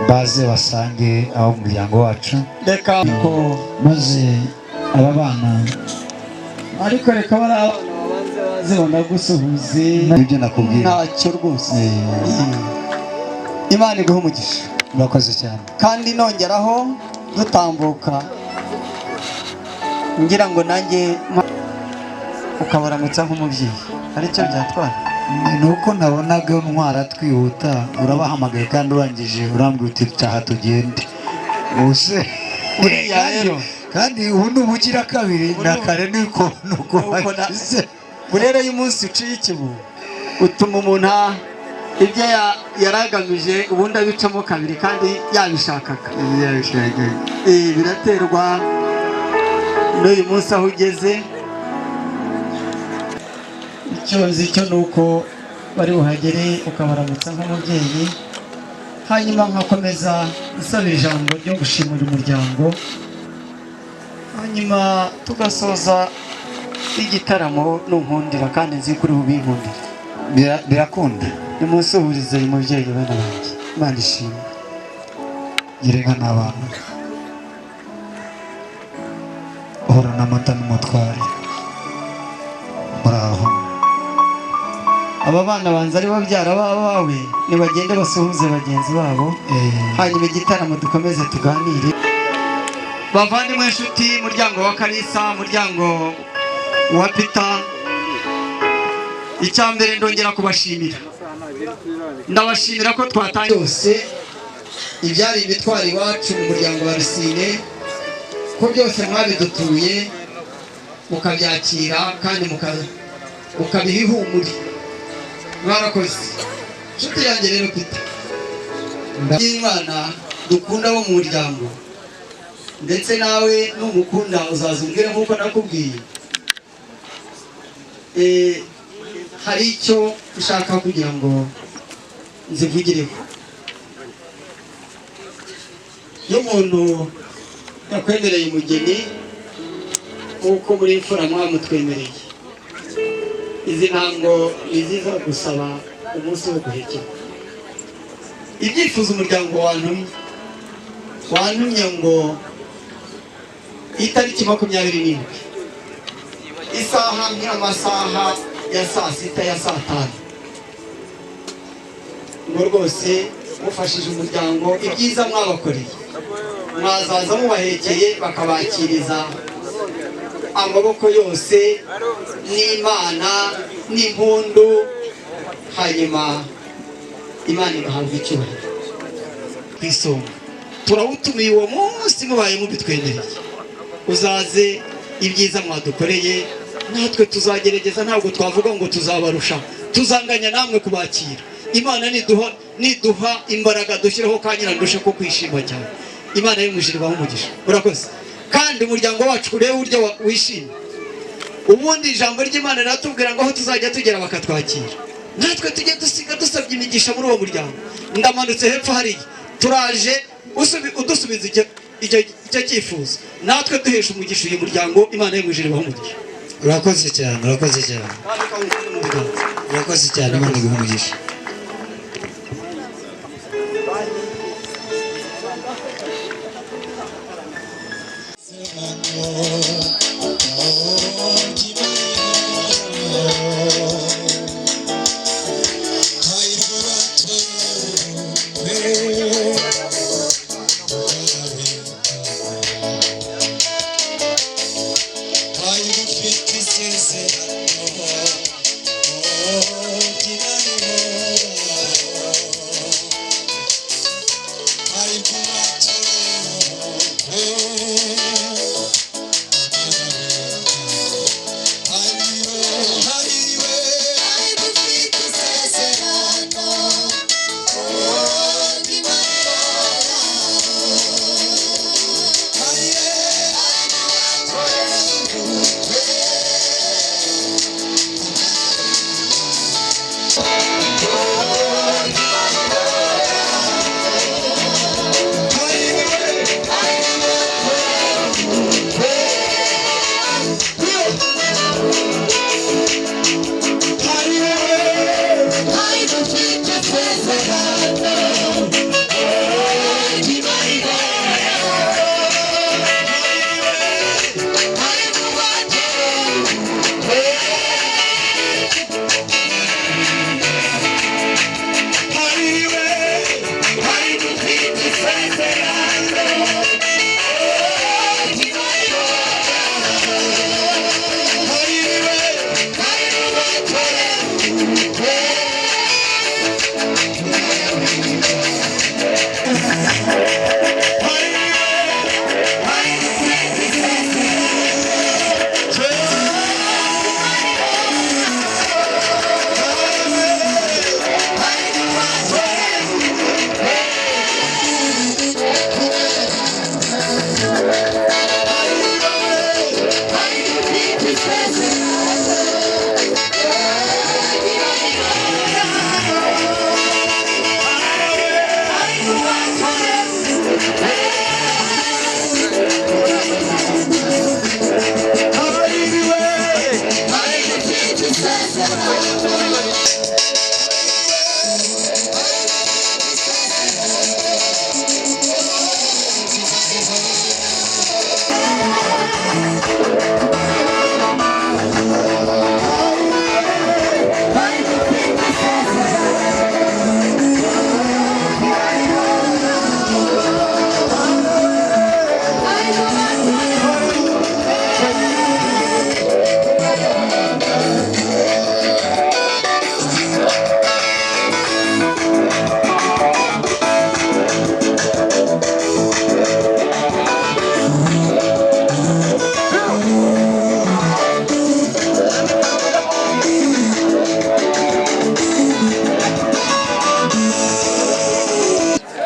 baze basange abo mu muryango wacu. Reka maze aba bana ariko reka bari abana babanze baze banagusuhuze. Ibyo nakubwiye ntacyo rwose. Imana iguhe umugisha. Murakoze cyane. Kandi nongeraho dutambuka ngira ngo nanjye ukabaramutsa nk'umubyeyi aricyo byatwara. Ni uko nabonaga ntwara twihuta, urabahamagaye kandi urangije urambwira uti taha tugende. Ubuse kandi ubu ni ubugira kabiri na kare niko nuko hagize. Burere y'umunsi uciye ikibu utuma umuntu ibyo yaragamije ubundi abicamo kabiri kandi yabishakaga. Biraterwa n'uyu munsi aho ugeze. Icyo nzi cyo ni uko bari buhagere ukabaramutsa nk'umubyeyi, hanyuma nkakomeza nsaba ijambo ryo gushimira umuryango, hanyuma tugasoza igitaramo nunkundira kandi nzi kuri bubinkundira. Birakunda. Nimunsuhurize uyu mubyeyi bana banjye. Imana ishimwe. Gira inka n'abana. Horana amata n'umutware. Muraho. Aba bana banza ari babyara bawe nibagende basuhuze bagenzi babo, hanyuma igitaramo dukomeze tuganire. Bavandimwe inshuti, muryango wa Kalisa, muryango wa Peter, icya mbere ndongera kubashimira. Ndabashimira ko twatangiye byose ibyari imitwaro iwacu mu muryango wa Rusine, ko byose mwabidutuye mukabyakira kandi mukabiha ihumure. Mwarakoze. Inshuti yanjye rero Peter, y'Imana dukunda bo mu muryango, ndetse nawe numukunda uzaza umbwire nk'uko nakubwiye. Hari icyo ushaka kugira ngo nzivugireho. Iyo umuntu yakwemereye umugeni nk'uko muri imfura mwamutwemereye, izi ntango ni iziza gusaba umunsi wo guhekera. Ibyifuzo umuryango wantumye ngo itariki 27 isaha nk'amasaha ya saa 6 ya saa 5, ngo rwose mufashije umuryango ibyiza mwabakoreye, mwazaza mubahekeye bakabakiriza amaboko yose n'Imana n'impundu, hanyuma Imana igahabwa icyubahiro. Ku isonga turawutumiye uwo munsi mubaye mubitwemereye, uzaze ibyiza mwadukoreye natwe tuzagerageza, ntabwo twavuga ngo tuzabarusha, tuzanganya namwe kubakira. Imana niduha imbaraga dushyireho kanyira ndushe ko kwishima cyane. Imana y'umujiri ibahe umugisha. Urakoze. Kandi umuryango wacu urebe uburyo wishimye. Ubundi ijambo ry'Imana riratubwira ngo aho tuzajya tugera bakatwakira, natwe tujye dusiga dusabye imigisha muri uwo muryango. Ndamanutse hepfo hariya, turaje udusubiza icyo cyifuzo, natwe duhesha umugisha uyu muryango. Imana yo mu ijuru ibahe umugisha. Urakoze cyane, urakoze cyane, urakoze cyane. Imana iguhe umugisha.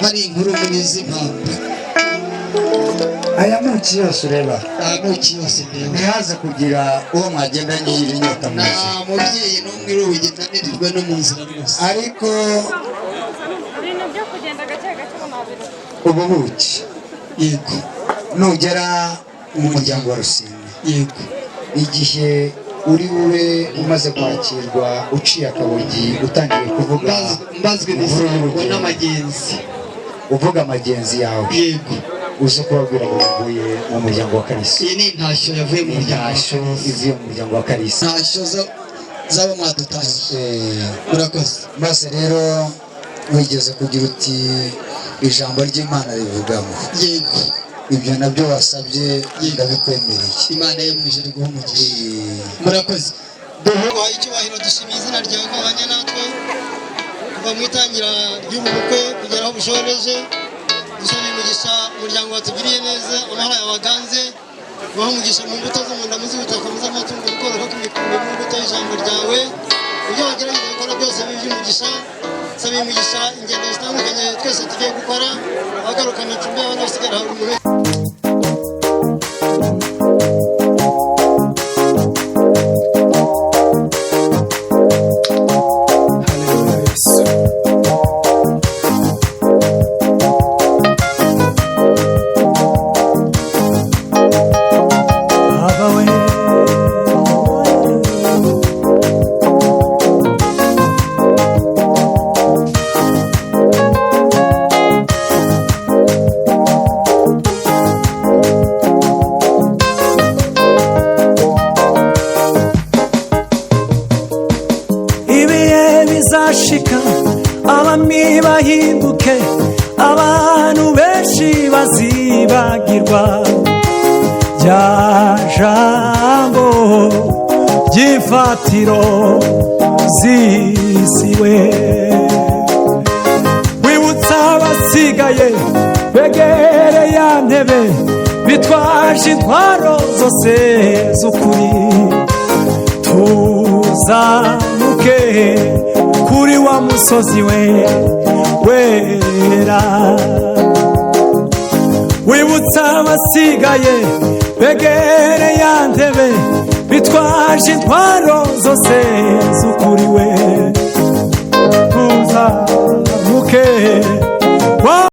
Hari inkuru muri z'impamvu. Aya muki yose ureba, aya muki yose ndeba, ntihaze kugira uwo mwagenda ngira inyota mu nta nzira. Mubyeyi n'umwe uri bugendanirwe no mu nzira rwose. Ariko Ibintu byo kugenda gake gake ngo nabireka. Ubu buki, yego, nugera mu muryango wa Rusine, yego, igihe uri bube umaze kwakirwa, uciye akabogi, utangiye kuvuga mbazwe inkuru imisango y'urugendo, n'amagenzi, uvuga amagenzi yawe, yego, uze kubabwira ngo muvuye mu muryango wa Kalisa. Iyi ni intashyo yavuye mu muryango wa Intashyo ivuye mu muryango wa Kalisa. Intashyo z'abo mwadutashye. Murakoze. Maze rero wigeze kugira uti ijambo ry'Imana rivuga ngo, yego, ibyo nabyo wasabye ndabikwemereye. Imana yo mu ijuru iguhe umugisha. Murakoze. Duhaye icyubahiro, dushimiye izina ryawe ko wabanye natwe kuva mu itangira ry'ubu bukwe kugera aho bushoreje. Dusaba imigisha umuryango watugiriye neza, amahoro yabaganze, ubahe umugisha mu mbuto zo mu nda, mu z'ubutaka, mu z'amatungo, mu kororoka kw'imikumbi, mu mbuto y'ijambo ryawe. Ibyo bagerageza gukora byose bibe iby'umugisha. Saba imigisha ingendo zitandukanye twese tugiye gukora, abagaruka amacumbi y'abana basigara buri muntu wese. Nizashika abami bahinduke, abantu benshi bazibagirwa rya jambo ry'imfatiro zisiwe. Wibutsa abasigaye begere ya ntebe, bitwaje intwaro zose z'ukuri, tuzamuke kuri wa musozi we wera. Wibutsa abasigaye begere ya ntebe, bitwaje intwaro zose z'ukuri we, tuzamuke